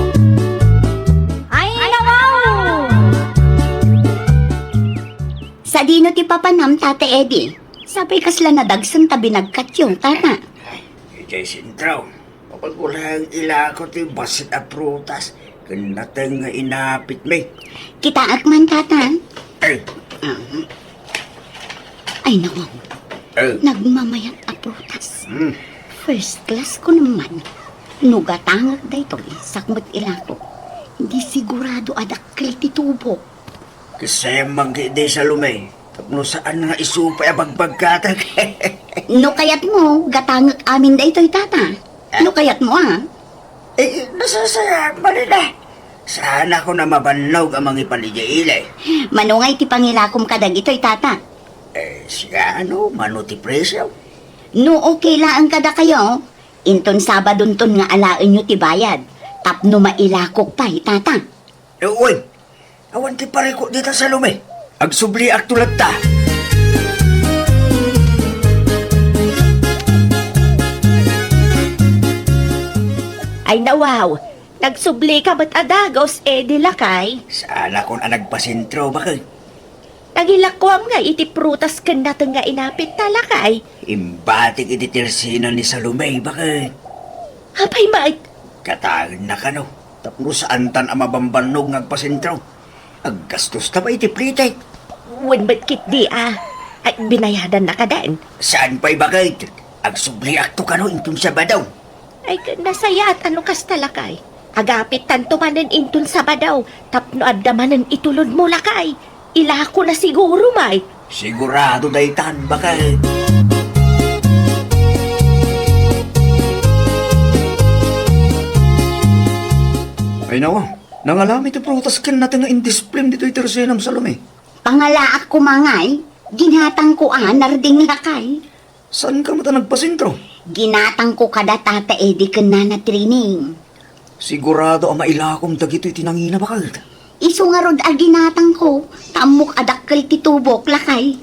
Ay, nawaw! Sadino ti papanam, Tata Eddie? Sapay kasla nadagsen ta binagkatyo, Tata. Idiay sentro, mapagulayan ilako ti bassit a prutas ken nateng nga inapitmi. Kitaek man, Tata. Ay. Ah. Ay, nawaw. Eh. Nagmamayat a prutas. Hmm. First class ko naman. No gatangek daytoy, sakmet ilako. Di sigurado a dakkel ti tubo. Kasayam man ketdi, Salome, tapno saan nga isu pay a bagbagkatek. No kayatmo, gatangek amin daytoy, Tata. Ah. No kayatmo, ah. Eh, nasasayat man ida. Saanakon a mabannog a mangipan idiay ili. Mano nga iti pangilakom kadagitoy, Tata? Eh, siano, mano ti presio? No okay laeng kadakayo, inton Sabadonton nga alaenyo ti bayad, tapno mailakok pay, Tata. Eh, uy, awan ti parikut dita, Salome. Agsubliakto latta. Ay, nawaw. Nagsublika met a dagus, Eddie, lakay. Saanakon a nagpasentro, baket. Nangilakoam ngay iti prutas ken nateng nga inapitta, lakay. Imbatik iti tersina ni Salome, baket. Apay met? Kataenna kano, tapno saantan a mabambannog nga agpasentro. Aggastosta pay iti plitek. Wen met ketdi a. Ay, binayadanna kaden. Saan pay, baket? Agsubliakto kano inton Sabado. Ay, nasayaat a no kasta, lakay. Agapittanto manen inton Sabado, tapno adda manen itulodmo, lakay. Ilakona siguro, may. Sigurado daytan, baket. Ay, nawa, nangalami ti prutas ken nateng nga indisplem ditoy tersenam, Salome. Pangalaak koma ngay, ginatangko a narding, lakay. Saanka met a nagpasentro? Ginatangko kada Tata Eddie ken Nana Trining. Sigurado a mailakom dagitoy ti nangina, baket. Isu ngarud a ginatangko, ta ammok a dakkel ti tubok, lakay.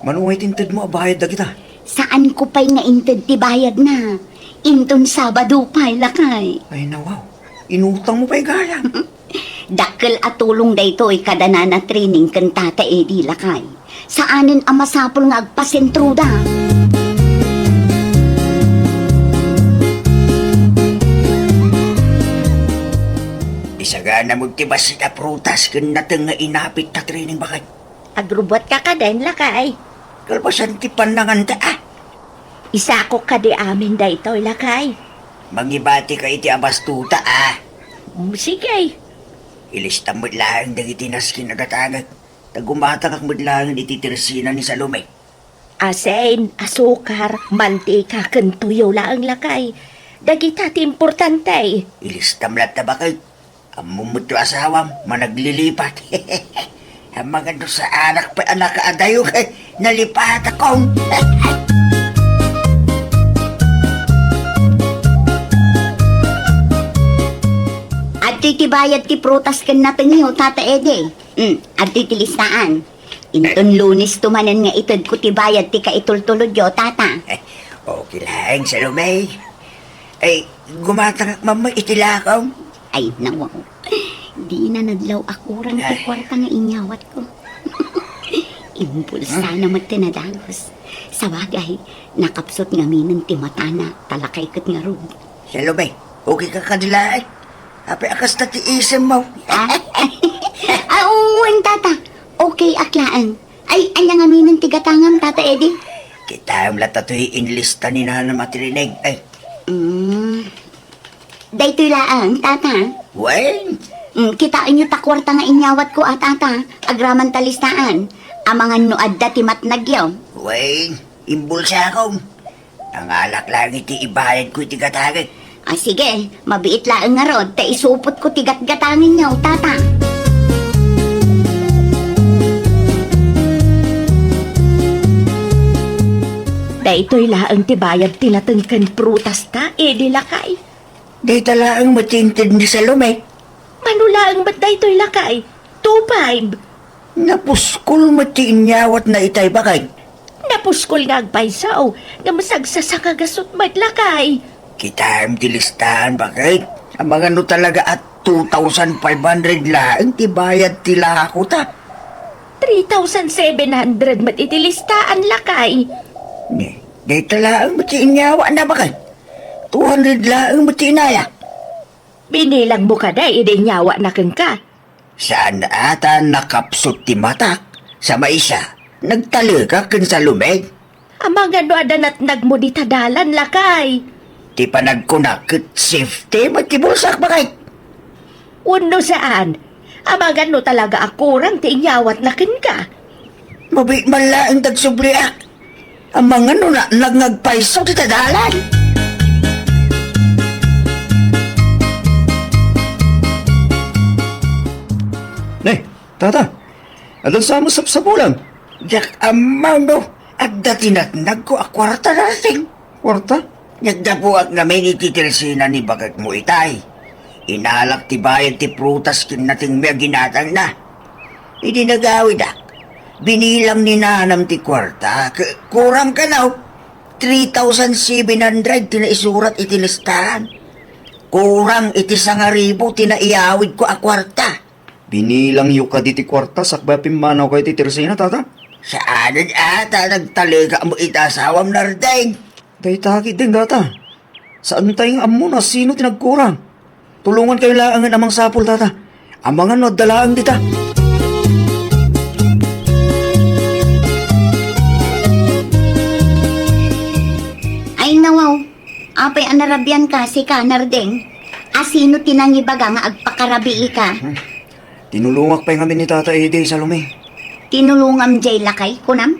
Mano nga itintedmo a bayad dagita? Saanko pay nga inted ti bayadna. Inton Sabado pay, lakay. Ay, nawaw. Inutangmo pay gayam. Dakkel a tulong daytoy kada Nana Trining ken Tata Eddie, lakay. Saanen a masapul nga agpasentroda. Isagana mo ti bassit a prutas ken nateng nga inapit ta Trining, baket. Agrubbuatka kaden, lakay. Kalpasan ti pannanganta, a. Isakok kadi amin daytoy, lakay. Mangibatika iti abastuta, a. Mm, sige. Ilistam met laeng dagiti nasken a gatangek, ta gumatangak met laeng iti tersena ni Salome. Asin, asukar, mantika, ken tuyo laeng, lakay. Dagita ti importante. Ilistam latta, baket. Ammom met no asawam, managlilipat. Amangan no saanak pay a nakaadayo ket nalipatakon. Adtoy ti bayad ti prutas ken natengyo, Tata Eddie. Mm, adtoy ti listaan. Inton Lunes to manen nga itedko ti bayad ti kaitultulodyo, Tata. Okay laeng, Salome. Ay, gumatangak mamay iti lakaw. Ay, nawaw. Dina nadlaw a kurang ti Ay. Kwarta nga inyawatko. Imbulsana met ti nadagos. Sabagay, nakapsut ngaminen ti matana, ta lakay ket ngarud. Salome, okay ka kadi laeng? Apay a kasta ti isemmo? Ah? Ah, wen, Tata. Okay ak laeng. Ay, ania ngaminen ti gatangam, Tata Eddie? Kitaem latta toy inlista ni Nanam a tirinig. Ay. Mm. Daytoy laeng, Tata. Wen? Mm, kitaenyo ta kwarta nga inyawatko a, Tata. Agraman ta listaan. Amangan no adda ti matnagyo. Wen, imbulsakon. Nangalak laeng iti ibayadko iti gatangek. Ah, sige, mabiit laeng ngarud, ta isupotko ti gatgatangenyo, Tata. Daytoy laeng ti bayad ti nateng ken prutasta, Eddie, lakay. Dayta laeng met ti inted ni Salome. Mano laeng met daytoy, lakay? Two five. Napuskol met ti inyawatna itay, baket. Napuskol nga agpayso, ngem sagsasakagasut met, lakay. Kitaem ti listaan, baket. Amangan no talaga a two thousand five hundred laeng ti bayad ti lakota. Three thousand seven hundred met iti listaan, lakay. Ni, dayta laeng met ti inyawatna, baket. Two hundred laeng met ti inaya. Binilangmo kadi idi inyawatna kenka? Saan a ta nakapsut ti matak, sa maysa, nagtalekak ken Salome. Amangan no adda natnagmo dita dalan, lakay. Ti panagkunak ket safety met ti bulsak, baket. Wenno saan, amangan no talaga a kurang ti inyawatna kenka. Mabiit man laeng ta agsubliak. Amangan no natnag nga agpayso dita dalan. Ne, Tata, adda sa mo sapsapulam? Diak ammo no adda ti natnagko a kuarta, Nardeng. Kuarta? Naggapuak ngamin iti tersena ni baketmo itay. Inalak ti bayad ti prutas ken natengmi a ginatangna. Idi nagawidak, binilang ni nanam ti kuarta, ke-, kurang kano, three thousand seven hundred ti naisurat iti listahan. Kurang iti sangaribu ti naiyawidko a kuarta. Binilangyo kadi ti kuarta sakbay a pimmanawkayo iti tersena, Tata? Saanen a ta nagtalekakmo iti asawam, Nardeng. Dayta ketdin, Tata. Saantay nga ammo no sino ti nagkurang. Tulongankayo laengen a mangsapul, Tata. Amangan no adda laeng dita. Ay, nawaw. Apay a narabianka, sika, Nardeng? A sino ti nangibaga nga agpakarabiika? Tinulongak pay ngamin ni Tata Eddie, Salome. Tinulongam jay lakay, kunam?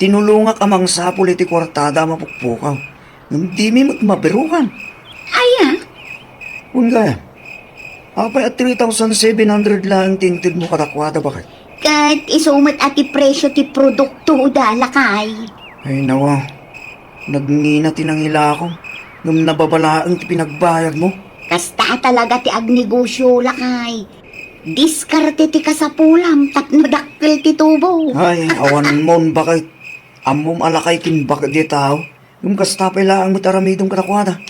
Tinulongak a mangsapul iti kuartada a mapukpukaw. Ngem dimi met mabirukan. Aya? Wen gayam. Apay a three thousand seven hundred laeng ti intedmo kadakuada, baket? Ket isu met a ti presio ti produktoda, lakay. Ay, nawa. Nagngina ti nangilakom, ngem nababa laeng ti pinagbayadmo. Kasta a talaga ti agnegosio, lakay. Diskarte ti kasapulam tapno dakkel ti tubo. Ay, awanmon, baket. Ammom a lakay ken baket ti tao. Ngem kasta pay laeng met aramidem kadakuada.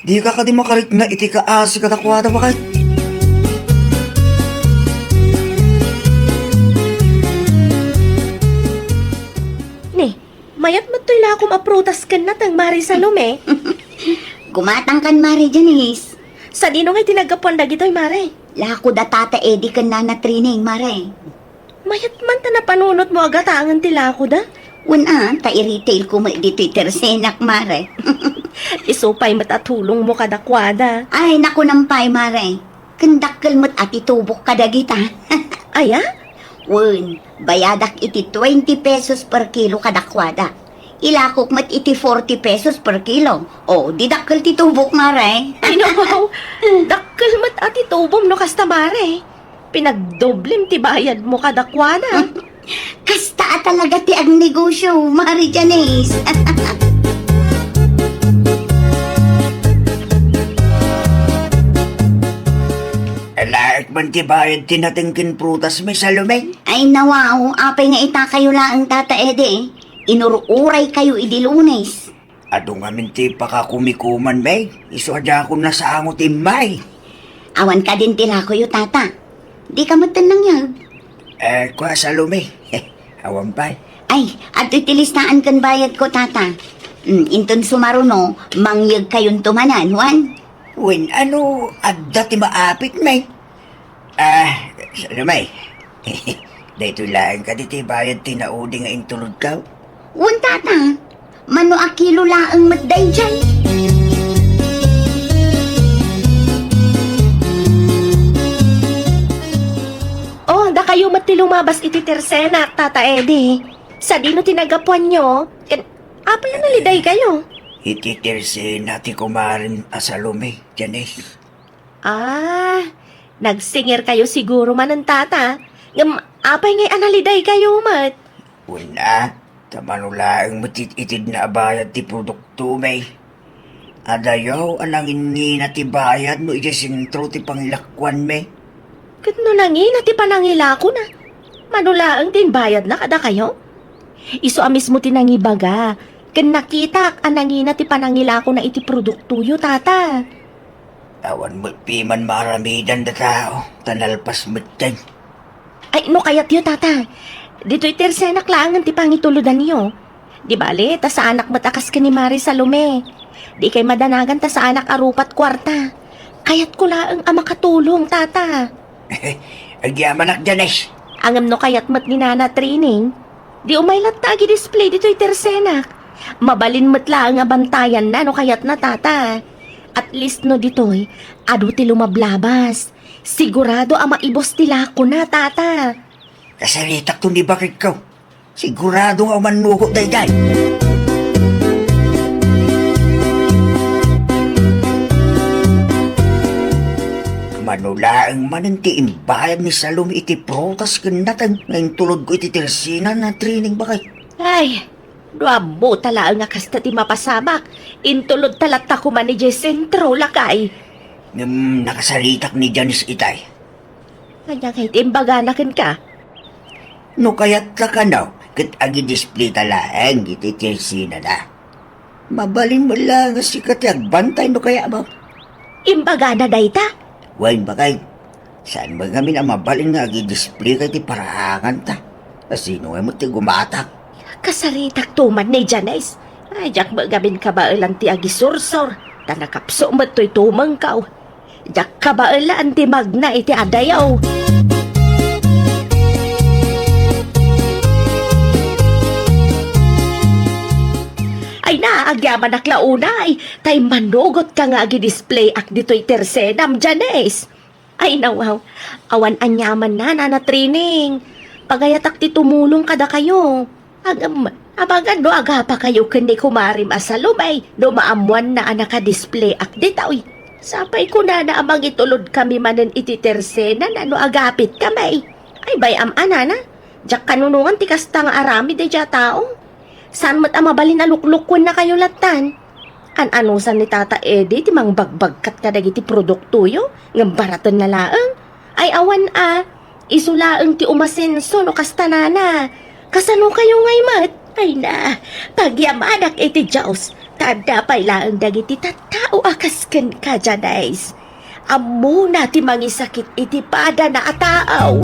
Dika kadi makarikna iti kaasi kadakuada, baket. Ni, mayat met toy lakom a prutas ken nateng, Mare Salome. Gumatangkan, Mare Janice. Sadino ngay ti naggapuan dagitoy, Mare? Lako da Tata Eddie ken Nana Trining, Mare. Mayat man ta napanunotmo a gatangen ti lakoda. Wen a, ta i-retail ko met ditoy tersenak, Mare. Isu pay met a tulongmo kadakuada. Ay, nakunam pay, Mare. Ken dakkel met a ti tubok kadagita. Aya? Wen, bayadak iti twenty pesos per kilo kadakuada. Ilakok met iti forty pesos per kilo. O, di dakkel ti tubok, Mare. Ay, no, wow. Dakkel met a ti tubom no kasta, Mare. Pinagdoblem ti bayadmo kadakuada. Kasta a talaga ti agnegosyo, Mare Janice. Alaek man ti bayad ti nateng ken prutas, Miss Salome? Ay, nawaw, apay nga itakayo laeng, Tata Eddie? Inur-uray kayo idi Lunes. Adu ngamin ti pakakumikuman, May. Isu a diakon nasango ti immay. Awan kadin ti lakoyo, Tata. Di ka met nangyaw. Eh, kua, Salome. Awan pay. Ay, adtoy ti listaan ken bayad ko, Tata. Mm, inton sumaruno, mangyeg kayonto manen, wan? Wen, ano, adda ti maapit, May? Ah, Salome. Daytoy laeng kadi ti bayad ti naudi nga intulodko? Wen, Tata. Mano a kilo laeng met daydiay? Oh, dakayo met ti lumabas iti tersenak, Tata Eddie. Sadino ti naggapuanyo? Ken, apay a naliday kayo? Iti tersena ti kumarem a Salome, Janice. Ah, nagsingir kayo siguro manen, Tata. Ngem apay ngay a naliday kayo met? Wen a, ta mano laeng met it-, itedna a bayad ti produkto, May. Adayaw a nangingina ti bayad no idiay sentro ti pangilakuanmi. Ket no nangina ti panangilakona, mano laeng ti imbayadna kadakayo? Isu a mismo ti nangibaga, ken nakitak a nangina ti panangilakona iti produktoyo, Tata. Awan met piman maaramidan da tao, ta nalpas met ken. Ay, no kayatyo, Tata, ditoy tersenak laengen ti pangitulodanyo. Di bale, ta saanak met a kas ken ni Mare Salome. Di kay madanagan ta saanak a rupat kuarta. Kayatko laeng a makatulong, Tata. Agyamanak, Janice. Ngem no kayat met ni Nana Trining, di umay latta agi-display ditoy tersenak. Mabalin met laeng a bantayanna no kayatna, Tata. At least no ditoy, adu ti lumablabas. Sigurado a maibus ti lakona, Tata. Kasaritakto ni baketko. Sigurado nga umannugot daydiay. Mano laeng manen ti imbayad ni Salome iti prutas ken nateng nga intulodko iti tersena, Nana Trining, baket. Ay, no ammo ta laeng a kasta ti mapasamak, intulod ta latta koma idiay sentro, lakay. Ngem nakasaritak ni Janice itay. Ania ngay ti imbagana kenka? No kayat ta kano, ket agi-display ta laeng iti tersenada. Mabalin met laeng a sika ti agbantay no kayatmo. Imbagana dayta? Wen, baket. Saan met ngamin a mabalin nga agi-display ka iti paraanganta. Asino ngay met ti gumatak? Kasaritakto man ni Janice. Ay, diak met ngamin kabaelan ti agisursor. Ta nakapso met toy tumengko. Diak kabaelan ti magna iti adayo. Ay na, agyamanak la unay, tay manugot ka nga agi-display ak ditoy tersenam, Janice. Ay, nawaw. Awan aniamanna, Nana Trining. Pagayatak ti tumulong kadakayo. Agam, amangan no agapakayo ken ni kumarem a Salome no maammoanna a naka-display ak ditoy. Sapay kunana a mangitulodkami manen iti tersenana no agapitkami. Ay, bay-am a, Nana. Diak kanunongan ti kasta nga aramid daydiay a tao. Saan met a mabalin a luklukkuennakayo lattan. An-anusan ni Tata Eddie ti mangbagbagkat kadagiti produktoyo ngem baratenna laeng. Ay, awan a, isu laeng ti umasenso no kasta, Nana. Kasanokayo ngay met? Ay na, pagyamanak iti Dios, ta adda pay laeng dagiti tattao a kas kenka, Janice. Ammona ti mangisakit iti padana a tao.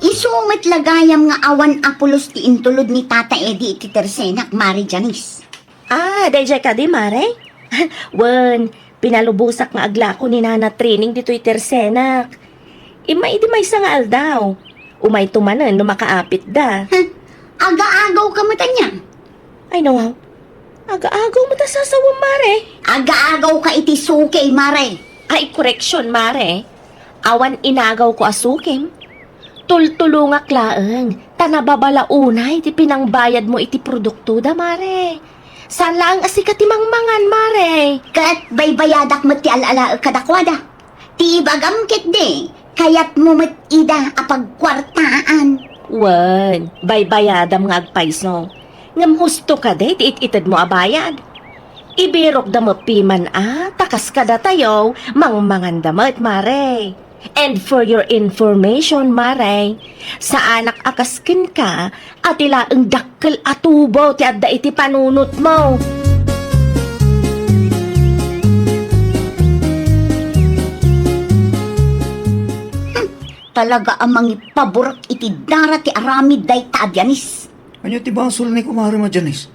Isu met la gayam nga awan a pulos ti intulod ni Tata Eddie iti tersenak, Mare Janice. Ah, daydiay kadi, Mare? Wen, pinalubosak nga aglako ni Nana Trining ditoy tersenak. Immay iti maysa nga aldaw. Umayto manen no makaapitda. Huh? Agaagaw ka met ania? Ay, nawaw. Agaagaw met a sasawem, mare. Agaagawka iti suki, mare. Ay, koreksyon, mare. Awan inagawko a sukim. Tultulongak laeng, ta nababala unay ti pinangbayadmo iti produktoda, mare. Saan laeng a sika ti mangmangan, mare. Ket baybayadak met ti al-alaek kadakuada. Ti ibagam ketdi, kayatmo met ida a pagkuartaan. Wen, baybayadam nga agpayso. Ngem husto kadi ti it-itedmo a bayad? Ibirokda met piman a, ta kas kadatayo, mangmanganda met, mare. And for your information, mare, saanak a kas kenka a ti laeng dakkel a tubo ti adda iti panunotmo. Hmm, talaga a mangipaburak iti dara ti aramid dayta a Janice. Ania ti basol ni Kumare Janice?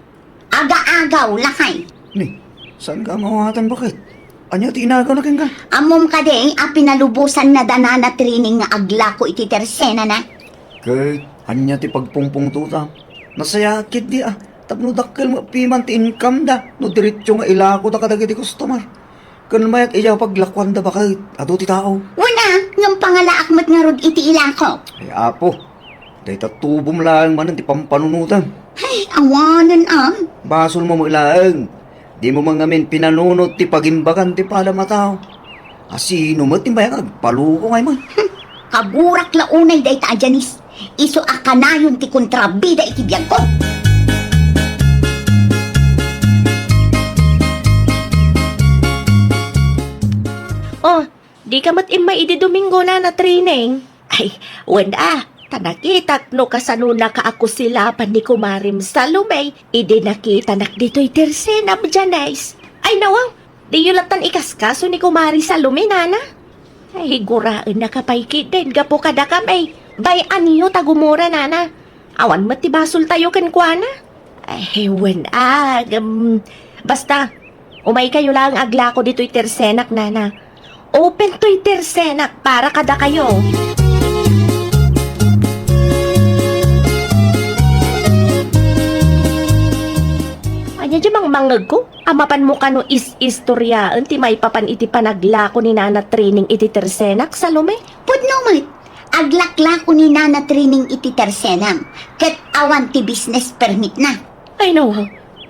Agaagaw, lakay. Ni, saanka a mawatan, baket? Ania ti inagawna kenka? Ammom kadi a pinalubosanna da Nana Trining nga aglako iti tersenana? Ket ania ti pagpungpungtotam? Nasayaat ketdi a, tapno dakkel met piman ti income da no diretso nga ilakoda kadagiti customer. Ken mayat idiay paglakuanda, baket, adu ti tao. Wen a, ngem pangalaak met ngarud iti ilako. Ay, Apo, dayta tubom laeng manen ti pampanunotem. Ay, awanen a. Basolmo met laeng, dimo man ngamin pinanunot ti pagimbagan ti padam a tao. A sino met ti mayat nga agpaloko ngay man? Hmm, kaburak la unay dayta a Janice. Isu a kanayon ti kontrabida iti biagko. Oh, dika met immay idi Domingo, Nana Trining? Ay, wen a, ta nakitak no kasano nakaakusilapan ni Kumarem Salome idi nakitanak ditoy tersenam, Janice. Ay, nawaw, diyo lattan ikaskaso ni Kumare Salome, Nana? Ay, guraennaka pay ketdin gapu kadakami. Bay-anyo ta gumura, Nana. Awan met ti basoltayo kenkuana. Ay, wen a, ngem, basta, umaykayo laeng aglako ditoy tersenak, Nana. Open toy tersenak para kadakayo. Ania diay mangmangngegko? A mapanmo kano is-istoriaen ti maipapan iti panaglako ni Nana Trining iti tersenak, Salome? Pudno met, aglaklako ni Nana Trining iti tersenam, ket awan ti business permitna. Ay, no,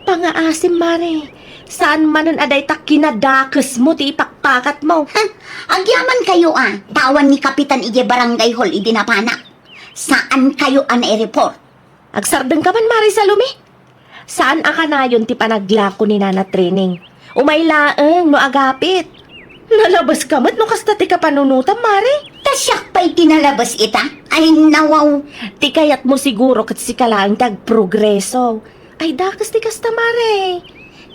pangaasim, mare. Saan manen a dayta kinadakesmo ti ipakpakatmo? Ha? Agyamankayo a, ta awan ni kapitan idiay barangay hall idi napanak. Saankayo a naireport. Agsardengka man, Mare Salome. Saan a kanayon ti panaglako ni Nana Trining. Umay laeng no agapit. Nalabeska met no kasta ti kapanunotam, Mare. Ta siak pay ti nalabes ita? Ay, nawaw. Ti kayatmo siguro ket sika laeng ti agprogreso. Ay, dakes ti kasta, Mare.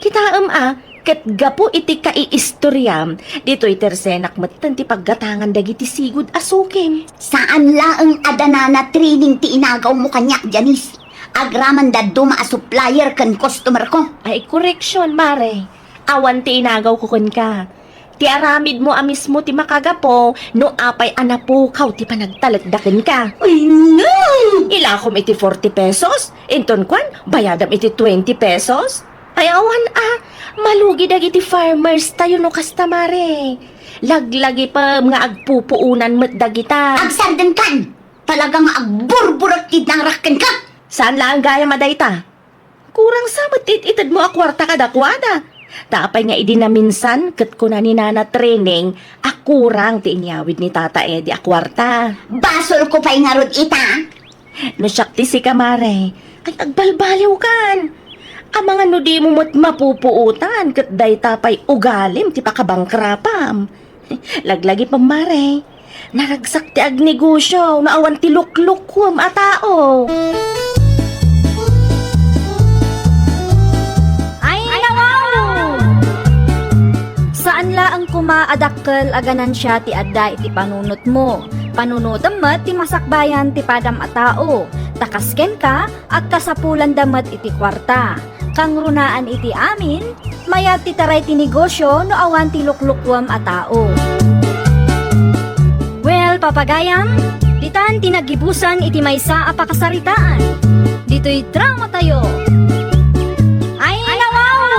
Kitaem a, ket gapu iti kaiistoriam, ditoy tersenak metten ti paggatangan dagiti sigud a sukim. Saan laeng a da Nana Trining ti inagawmo kaniak, Janice. Agraman dadduma a supplier ken customerko. Ay, correction, Mare. Awan ti inagawko kenka. Ti aramidmo a mismo ti makagapu no apay a napukaw ti panagtalekda kenka. Ay, no! Ilakom iti forty pesos, inton kuan, bayadam iti twenty pesos. Ay, awan a, malugi dagiti farmers tayo no kasta, Mare. Laglagipem nga agpupuonan met dagita. Agsardengkan! Talaga nga agburburek ti dangrak kenka! Saan laeng gayam a dayta? Kurang sa met ti it-itedmo a kuarta kadakuada. Ta apay nga idi naminsan ket kuna ni Nana Trining a kurang ti inyawid ni Tata Eddie a kuarta. Basolko pay ngarud ita? No siak ti sika, Mare, ay agbalbaliwkan. Amangan no dimo met mapupuotan ket dayta pay ugalim ti pakabangkrapam. Laglagipem, Mare. Naragsak ti agnegosyo no awan ti luklukuem a tao. Ay, nawaw! Saan laeng koma a dakkel a ganansia ti adda iti panunotmo. Panunotem met ti masakbayan ti padam a tao. Ta kas kenka, agkasapulanda met iti kuarta. Kangrunaan iti amin, mayat ti taray ti negosyo no awan ti luklukuem a tao. Well, papagayam, ditan ti naggibusan iti maysa a pakasaritaan. Ditoy dramatayo. Ay, nawaw,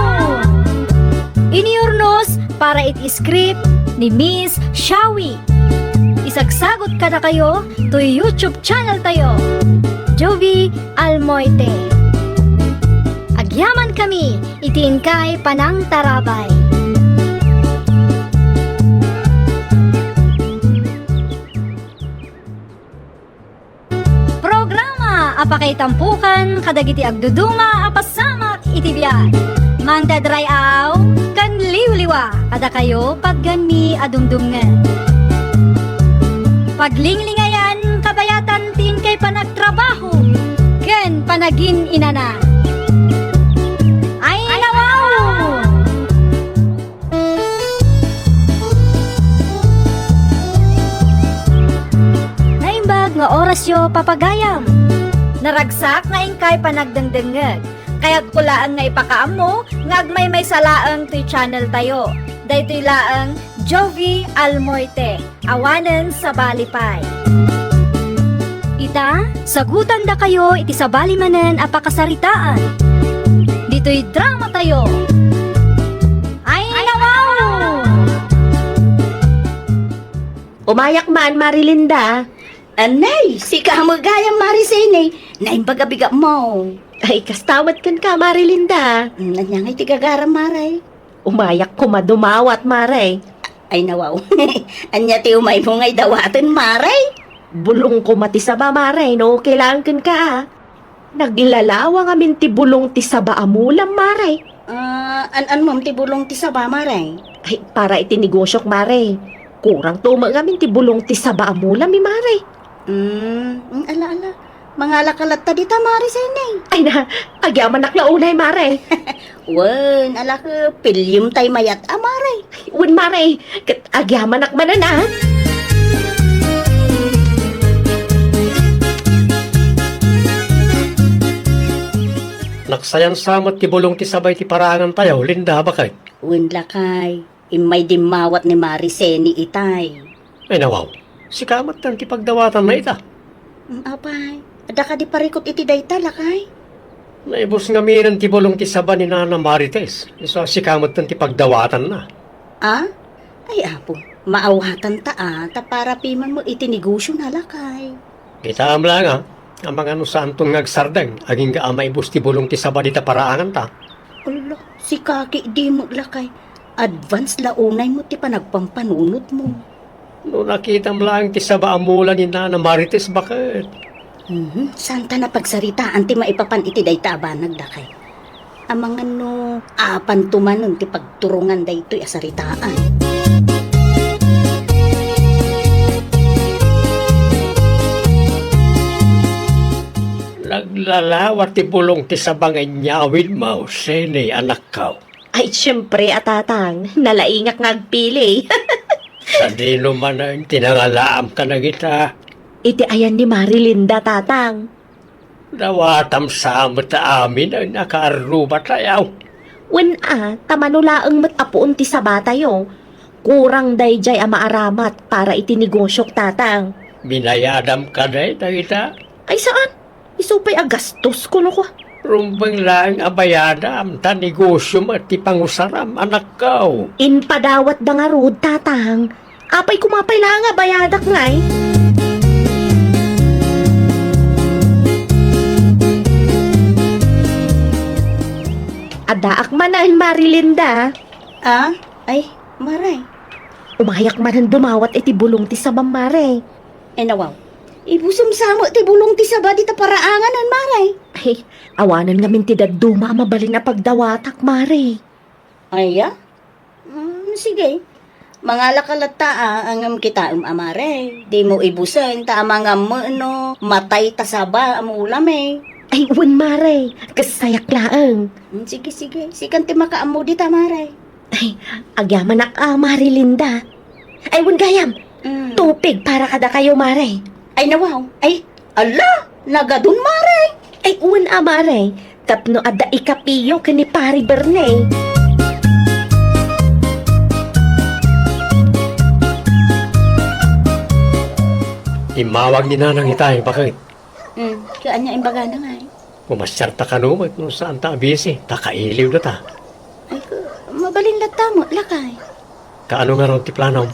Script ni Miss Shawi. Isagsagut kadakayo toy YouTube channel tayo, Jovie Almoite. Agyaman kami iti inkay panangtarabay. Programa a pakaitampukan kadagiti agduduma a pasamak iti biag. Mangted ray-aw ken liwliwa kadakayo pagganmi a dumdumngeg. Paglinglingayan kabayatan ti inkay panagtrabaho ken panagin-inana. Ay, nawaw! Naimbag nga orasyo, papagayam. Naragsak nga inkay panagdengdengngeg. Kayatko laeng nga ipakaammo nga agmaymaysa laeng toy channel tayo. Daytoy laeng Jovie Almoite. Awanen sabali pay. Ita, sagutandakayo iti sabali manen a pakasaritaan. Ditoy drama tayo. Ay, nawaw! Umayak man, Marilinda. Anay, sika met gayam, Mari Seni. Naimbag a bigatmo. Ay, kasta met kenka, Marilinda. Mm, ania ngay ti gagaram, Mare? Umayak koma dumawat, Mare. Ay, nawaw. Ania ti umaymo ngay dawaten, Mare? Bulong koma ti saba, Mare, no okay laeng kenka. Naglalawa ngamin ti bulong ti saba a mulam, Mare. Ah, an-anmom ti bulong ti saba, Mare? Ay, para iti negosyok, Mare. Kurang to met ngamin ti bulong ti saba a mulam, eh, Mare. Mm, mm, ala, ala. Mangalaka latta dita, Mare Seni. Ay na, agyamanak la unay, Mare. Wen, alaka, piliem tay mayat a, Mare. Wen, Mare, ket agyamanak manen, a. Nagsayansa met ti bulong ti saba iti paraangan tayo, Linda, baket. Wen, lakay. Immay dimmawat ni Mari Seni itay. Ay, nawaw. Sika met ti pagdawatanna ita. Mm, apay, adda kadi parikut iti dayta, lakay? Naibus ngamin ti bulong ti saba ni Nana Marites. Isu a sika met ti pagdawatanna. Ah? Ay, apo, maawatan ta, a, ta para piman met iti negosyona, lakay. Kitaem laeng, a, amangan no saanton nga agsardeng, agingga a maibus ti bulong ti saba dita paraanganta. Ala, sika ketdi met, lakay. Advance la unay met ti panagpampanunotmo. No nakitam laeng ti saba a mula ni Nana Marites, baket. Mhm, saanta napagsaritaan ti maipapan iti dayta a banag, lakay. Amangan no apanto manen ti pagturongan daytoy a saritaan. Naglalawa ti bulong ti saba nga inyawidmo, Seni, anakko. Ay, siempre a, tatang, nalaingak nga agpili. Sadino manen ti nangalaam kadagita? Iti ayan ni Marilinda, tatang. Dawatam sa met amin a nakaarrubatayo. Wen a, ta mano laeng met a puon ti sabatayo. Kurang daydiay a maaramat para iti negosyok, tatang. Binayadam kadi dagita? Ay, saan? Isu pay a gastos, kuno ko. Rumbeng laeng a bayadam, ta negosyo met ti pangusaram, anakko. Impadawatda ngarud, tatang. Apay koma pay laeng a bayadak ngay? Addaak manen, Marilinda. Ah? Ay, Mare. Umayak manen dumawat iti bulong ti sabam, Mare. Ay, nawaw. Ibusem sa met ti bulong ti saba dita paraanganen, Mare. Ay, awanen ngamin ti dadduma a mabalin a pagdawatak, Mare. Aya? Mm, sige. Mangalaka latta a, ngem kitaem a, Mare. Dimo ibusen, ta amangan met no matay ta saba a mulam, eh. Ay, wen, Mare. Kasayak laeng. Mm, sige, sige. Sikan ti makaammo dita, Mare. Ay, agyamanak a, Marilinda. Ay, wen gayam. Mm. Tupig para kadakayo, Mare. Ay, nawaw. Ay, ala, nagadun, Mare. Ay, wen a, Mare. Tapno adda ikapiyo ken ni Pari Berne. Immawag ni Nanang itay, baket. Mm, ket ania imbagana ngay? Pumasiarta kano met no saanta a bisi, ta kailiwdata. Ay, ku-, mabalin latta met, lakay. Kaano ngarud ti planom?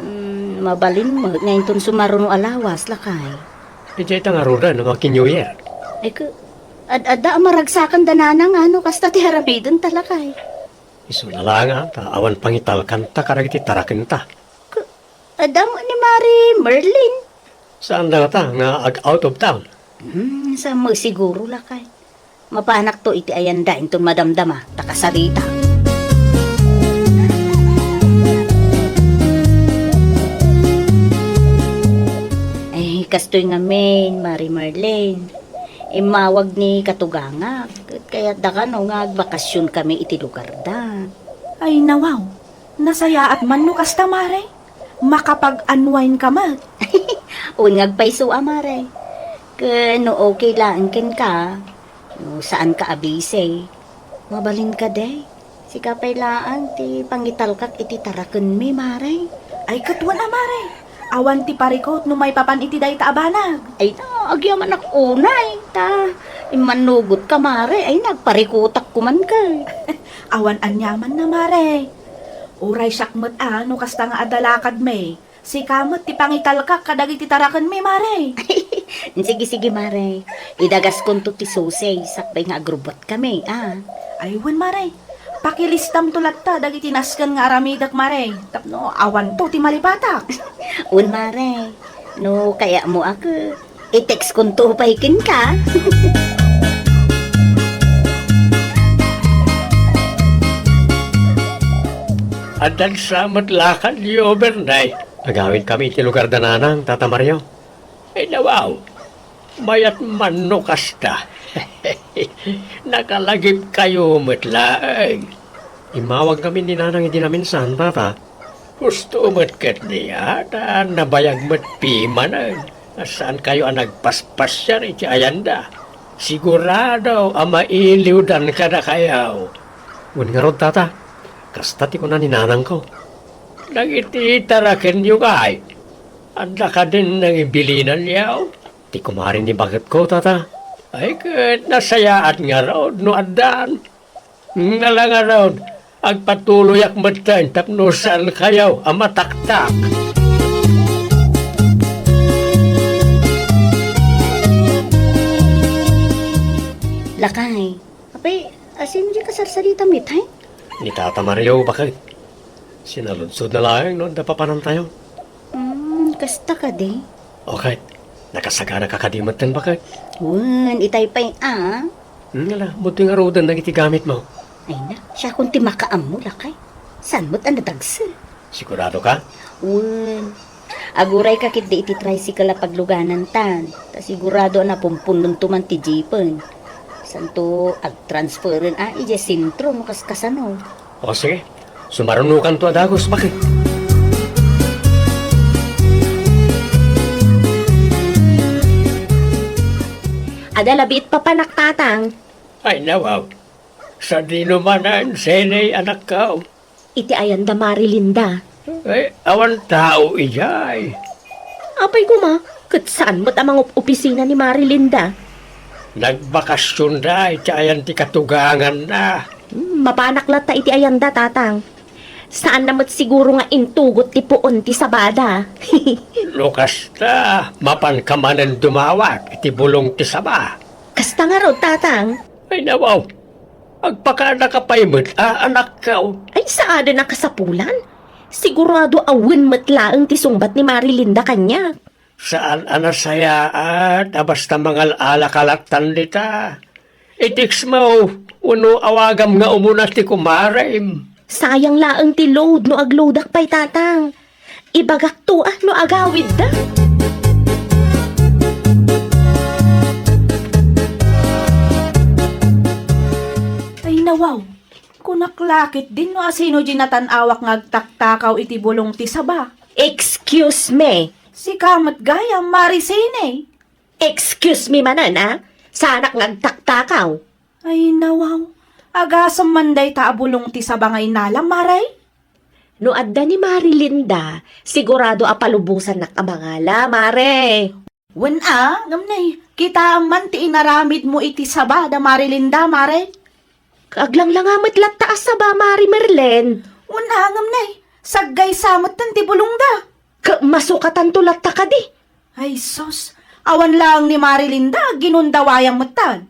Mm, mabalin met nga inton sumaruno a lawas, lakay. Idiay ta ngaruden no Happy New Year. Ay, ka, ad-adda a maragsakan da nanang, ano, kasta ti aramidenta, lakay. Isu la laeng ta awan pangitalkanta kadagiti tarakenta. Ka, adda met ni Mari Merlin. Saan dayta nga ag-out of town? Hmm, saan mo siguro, lakay. Mapanakto iti ayanda inton madamdama ta kasarita. Ay, kastoy ngamin, Mari Marlene. Immawag ni katugangak, ket kayatda kano nga agbakasyon kami iti lugarda. Ay, nawaw. Nasayaat man no kasta, Mare. Makapag-unwind ka met. Wen nga agpayso a, Mare. Ken no okay laeng kenka, no saan ka a busy, mabalin ka, day. Sika pay laeng ti pangitalkak iti tarakenmi, Mare. Ay, ket wen a, Mare. Awan ti parikut no maipapan iti dayta a banag. Ay, na, agyamanak unay, ta immannugot ka, Mare. Ay, nagparikutak kuman ka. Awan aniamanna, Mare. Uray siak met a no kasta nga adda lakadmi. Sika met ti pangitalkak kadagiti tarakenmi, Mare. Sige, sige, Mare. Idagaskonto ti susi, sakbay nga agrubbuatkami, a. Ay, wen, Mare. Pakilistamto latta dagiti nasken nga aramidek, Mare. Tapno awanto ti malipatak. Wen, Mare. No kayatmo a, ket i-textkonto pay kenka. Addan sa met lakad ni Obernay. Agawidkami iti lugarda nanang, Tata Mario. Ay, nawaw. Mayat man no kasta. Nakalagipkayo met laeng. Immawagkami ni nanang idi naminsan, Tata. Husto met ketdi, a, ta nabayag met pimanen a saankayo a nagpaspasiar iti ayanda. Sigurado a mailiwdan kadakayo. Wen ngarud, Tata, kasta ti kuna ni nanangko. Dagiti tarakenyo ngay, adda kadin nangibilinanyo? Ti kumare ni baketko, Tata. Ay, ket nasayaat ngarud no addan. Ngala ngarud, agpatuloyak metten tapno saankayo a mataktak. Lakay, apay, asino di kasarsarita met, hay? Ni Tata Mario, baket. Sinaludsodna laeng no adda papanantayo. Hmm, kasta kadi? O ket, nakasagana ka kadi metten, baket? Wen, itay pay a. Hmm, ala, buti ngaruden dagiti gamitmo. Ay na, siakon ti makaammo, lakay. Saan met a nadagsen? Sigurado ka? Wen. Aguray ka ketdi iti tricycle a pagluganantan. Ta sigurado a napumpunnonto man ti jeepen. Santo, agtransferen a idiay sentro no kaskasano. O sige, sumarunokanto a dagus, baket. Adda labiit papanak, Tatang. Ay, nawaw. Sadino manen, Seney, anakko? Iti ayan da Mari Linda. Ay, awan tao idiay. Apay koma, ket saan met a mangup-opisina ni Mari Linda? Nagbakasionda iti ayan ti katuganganna. Hmm, mapanak latta iti ayanda, Tatang. Saanna met siguro nga intugot ti puon ti sabada. No kasta, mapanka manen dumawat iti bulong ti saba. Kasta ngarud, Tatang. Ay, nawaw. Agpakada ka pay met a, anakko. Ay, saaden a kasapulan. Sigurado a wen met laeng ti sungbat ni Mari Linda kaniak. Saan a nasayaat a basta mangal-ala ka lattan dita. I-text mo, wenno awagam nga umuna ti kumarem. Sayang laeng ti load no agloadak pay, Tatang. Ibagakto a no agawidda. Ay, nawaw. Kunak la ketdin no asino di natan-awak nga agtaktakaw iti bulong ti saba. Excuse me. Sika met gayam, Mari Seney. Excuse me manen, a? Saanak nga agtaktakaw. Ay, nawaw. Agasem man dayta a bulong ti saba nga inalam, Mare? No adda ni Mari Linda, sigurado a palubosannak a mangala, Mare. Wen a, ngem nay, kitaem man ti inaramidmo iti saba da Mari Linda, Mare. Aglanglanga met latta a saba, Mari Merlen. Wen a, ngem nay, Saggaysa metten ti bulongda. Ket masukatanto latta kadi. Ay sus, awan laeng ni Marilinda, ginundawayang metten.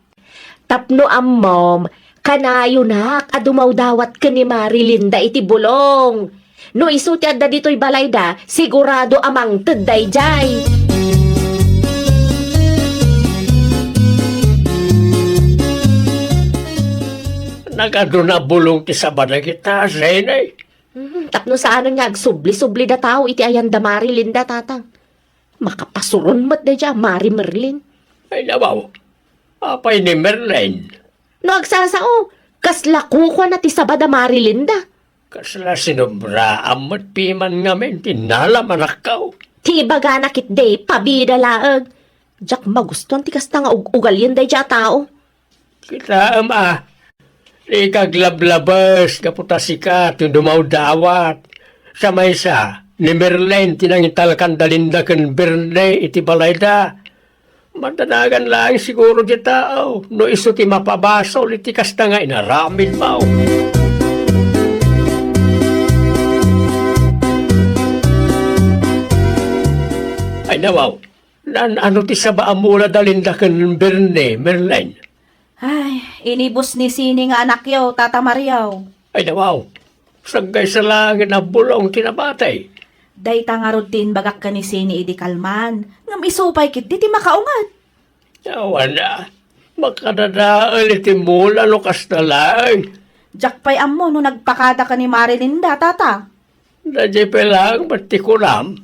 Tapno ammom, kanayonak a dumawdawat ken ni Marilinda iti bulong. No isu ti adda ditoy balayda, sigurado a mangted daydiay. Nagadu na bulong ti saba dagita, Zene. Hmm, tapno saanen nga agsubli-sublida tao iti ayan da Marilinda, Tatang. Makapasuron met daydiay a Mari Merlin. Ay, nawaw. Apay ni Merlin? No agsasao, kasla kukuana ti saba da Marilinda. Kasla sinobraan met piman ngamin ti nalamanakkaw. Ti ibagana ketdi, pabida laeng. Diak magustuan ti kasta nga ug-ugalien daydiay a tao. Kitaem a, di ka aglablabes gapu ta sika ti dumawdawat. Sa maysa, ni Merlin ti nangitalkan da Linda ken Berne iti balayda. Madanagan laeng siguro ti tao no isu ti mapabasol iti kasta nga inaramidmo. Ay, nawaw. Naan-ano ti saba a mula da Linda ken Berne, Merlin? Ay, inibus ni Sini nga anakyo, Tata Mario. Ay, nawaw. Saggaysa laengen a bulong ti nabati. Dayta ngarud ti imbagak ken ni Sini idi kalman. Ngem isu pay ketdi ti makaunget. Awan a. Makadadael iti mula no kasta laeng. Diak pay ammo no nagpakada ken ni Marilinda, Tata. Daydiay pay laeng met ti kunam,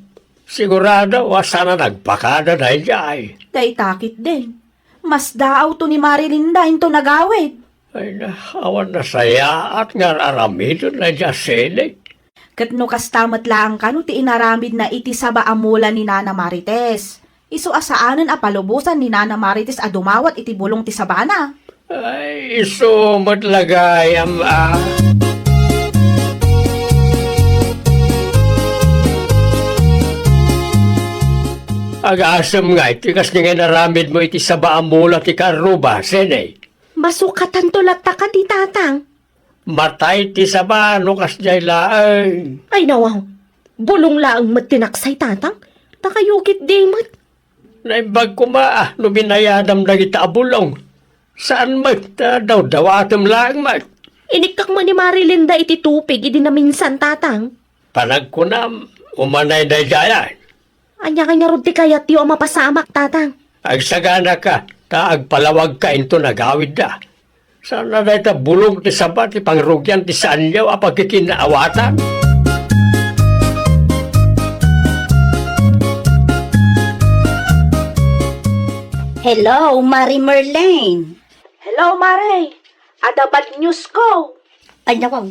sigurado a saan a nagpakada daydiay. Dayta ketdin. Masdaawto ni Marilinda inton agawid. Ay na, awan nasayaat nga ar-aramiden daydiay a Sini. Ket no kasta met laeng kano ti inaramidna iti saba a mula ni Nana Marites. Isu a saanen a palubosan ni Nana Marites a dumawat iti bulong ti sabana. Ay, isu met la gayam a. Agasem nga iti kasdi nga inaramidmo iti saba a mula ti karruba, Sini. Masukatanto latta kadi, Tatang. Matay ti saba no kasdiay laeng. Ay, nawaw. Bulong laeng met ti naksay, Tatang. Ta kayo ketdi met. Naimbag koma a no binayadam dagita a bulong. Saan met ta dawdawatem laeng met. Inikkak met ni Marilinda iti tupig idi naminsan, Tatang. Panagkunam, umanay daydiay. Ania ngay ngarud ti kayatyo a mapasamak, Tatang? Agsaganaka, ta agpalawagka inton agawidda. Saan a dayta bulong ti saba ti pangrugian ti saanyo a pagkikinaawatan? Hello, Mari Merlin. Hello, Mare. Adda bad news ko. Ay, naku.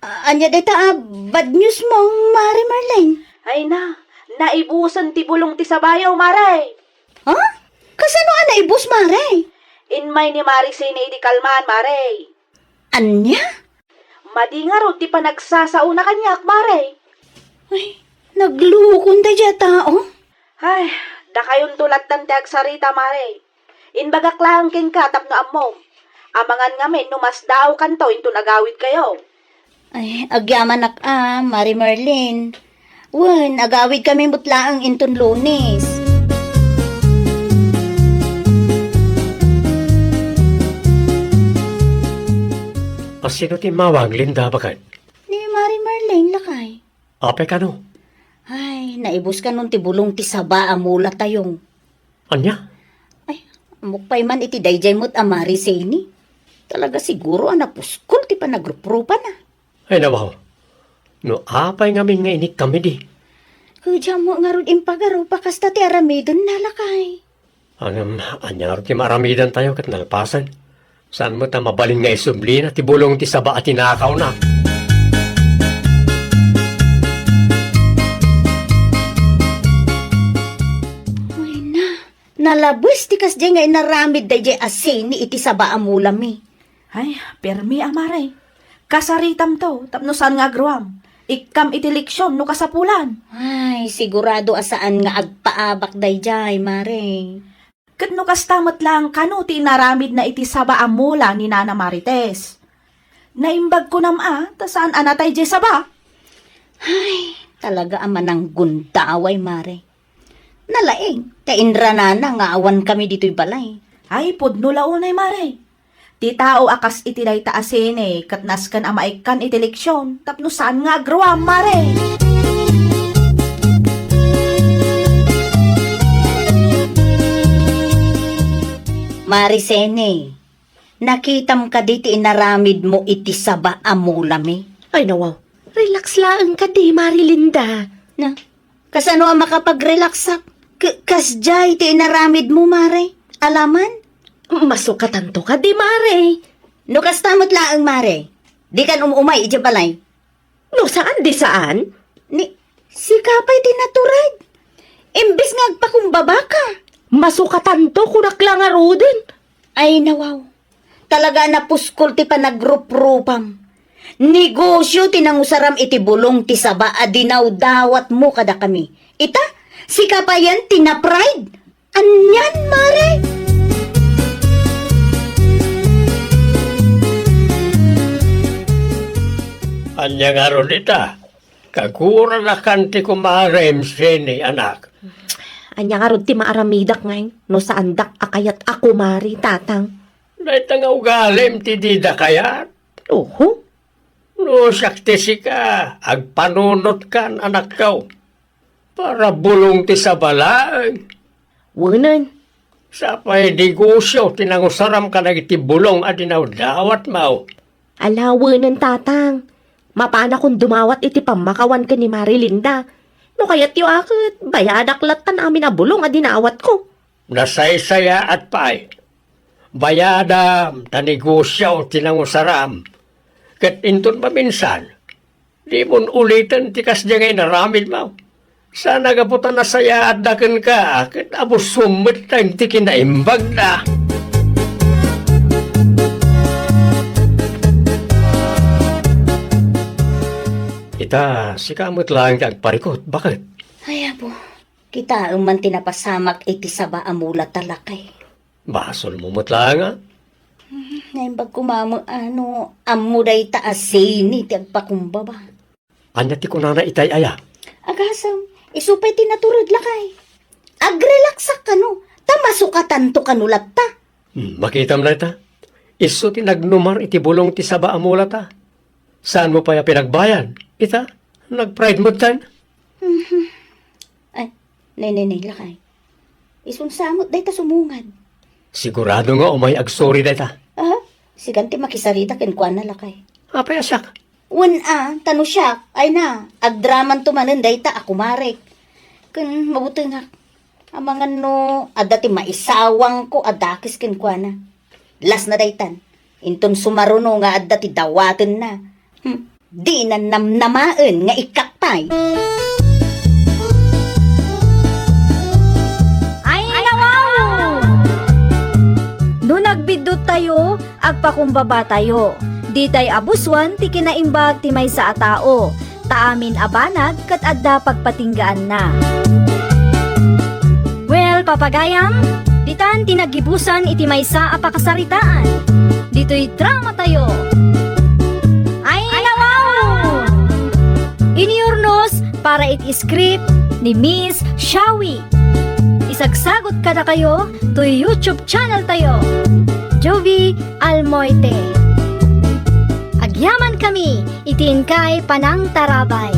A-, ania dayta a bad news mo, Mari Merlin? Ay na, naibusen ti bulong ti sabayo, Mare. Ha? Kasano a naibus, Mare? Immay ni Mari Sini idi kalman, Mare. Ania? Madi ngarud ti panagsasaona kaniak, Mare. Ay, naglukon daydiay a tao. Ay, dakayonto lattan ti agsarita, Mare. Imbagak laeng kenka tapno ammom. Amangan ngamin no masdaawkanto inton agawidkayo. Ay, agyamanak a, Mari Merlin. Wen, agawidkami met laeng inton Lunes. A, sino ti immawag, Linda, baket? Ni Mari Merlin, lakay. Apay kano? Ay, naibus kanon ti bulong ti saba a mulatayo. Ania? Ay, ammok pay man iti daydiay met a Mari Sini. Talaga siguro a napuskol ti panagruprupana. Ay, nawaw. No apay ngamin nga inikkami di? Kadiak met ngarud impagarup a kasta ti aramiden, lakay. Ngem, ania ngarud ti maaramidantayo ket nalpasen? Saan met a mabalin nga isublina ti bulong ti saba a tinakawna? Ay na, nalabes ti kasdiay nga inaramid daydiay a Sini iti saba a mulami. Ay, permi a, Mare. Kasaritamto, tapno saan nga agruam. Ikkam iti leksion no kasapulan. Ay, sigurado a saan nga agpaabak daydiay, Mare. Ket no kasta met laeng kano ti inaramidna iti saba a mula ni Nana Marites. Naimbag kunam a, ta saan a natay diay saba. Ay, talaga a mananggundaway, Mare. Nalaing, ta inranana nga awan kami ditoy balay. Ay, pudno la unay, Mare. Ti tao a kas iti dayta a Sene ket nasken a maikkan iti eleksyon tapno saan nga agruam, Mare. Mare Sene, nakitam kadi ti inaramidmo iti saba a mulami? Ay, nawaw. Relax laeng kadi, Mare Linda. Na, kasano a makapag-relaxak? K-, kasdiay ti inaramidmo, Mare? Alaman? Masukatanto kadi, Mare. No kasta met laeng, Mare, dikan um-umay idiay balay. No saan, di saan? Ni, sika pay ti natured. Imbes nga agpakumbaba ka. Masukatanto, kunak la ngaruden. Ay, nawaw. Talaga a napuskol ti panagruprupam. Negosio ti nangusaram iti bulong ti saba a dinawdawatmo kadakami. Ita, sika payen ti na-pride. Anian, Mare? Ania ngarud ita? Kaguranakan ti kumarem, Sene, anak. Ania ngarud ti maaramidak ngay no saandak a kayat a kumare, Tatang? Dayta nga ugalim ti dida kayat. Oho. No siak ti sika, agpanunotkan, anakko. Para bulong ti saba laeng. Wenen. Sapay negosio ti nangusaram kadagiti bulong a dinawdawatmo. Ala, wenen, Tatang. Mapanakon dumawat iti pammakawan ken ni Mare Linda. No kayatyo a ket, bayadak lattan amin a bulong a dinawatko. Nasaysayaat pay. Bayadam ta negosio ti nangusaram. Ket inton maminsan, dimon uliten ti kasdiay nga inaramidmo. Saan a gapu ta nasayaatda kenka, ket abusom met ta iti kinaimbagda. Ita, sika met laeng ti agparikut. Baket? Ay, apo, kitaem man ti napasamak iti saba a mulata, lakay. Basolmo met laeng, a. Hmm, naimbag koma met no ammo dayta a Sene ti agpakumbaba. Ania ti kunana itay aya? Agasem, isu pay ti natured, lakay. Agrelaxak kano, ta masukatanto kano latta. Hmm, makitam dayta. Isu ti nagnumar iti bulong ti saba a mulata. Saanmo pay a pinagbayad? Ita, nag-pride met ten. Mhm. Ay, ne, ne, ne, lakay. Isunsa met dayta sumungad. Sigurado nga umay agsuri dayta. Aha? Sikan ti makisarita kenkuana, lakay. Apay a siak? Wen a, ta no siak, ay na, agdramanto manen dayta a kumarek. Ken mabutengak. Amangan no adda ti maisawangko a dakes kenkuana. Lasna daytan. Inton sumaruno nga adda ti dawatenna. Hmm. Dina namnamaen nga ikkak pay. Ay, nawaw! No nagbiddut tayo, agpakumbaba tayo. Ditay a busuan ti kinaimbag ti maysa a tao, ta amin a banag ket adda pagpatinggaanna. Well, papagayam, ditan ti naggibusan iti maysa a pakasaritaan. Ditoy drama tayo. Ay, nawaw! Iniurnos para iti script ni Miss Shawi. Isagsagot kadakayo toy YouTube channel tayo, Jovie Almoite. Agyaman kami iti inkay panangtarabay.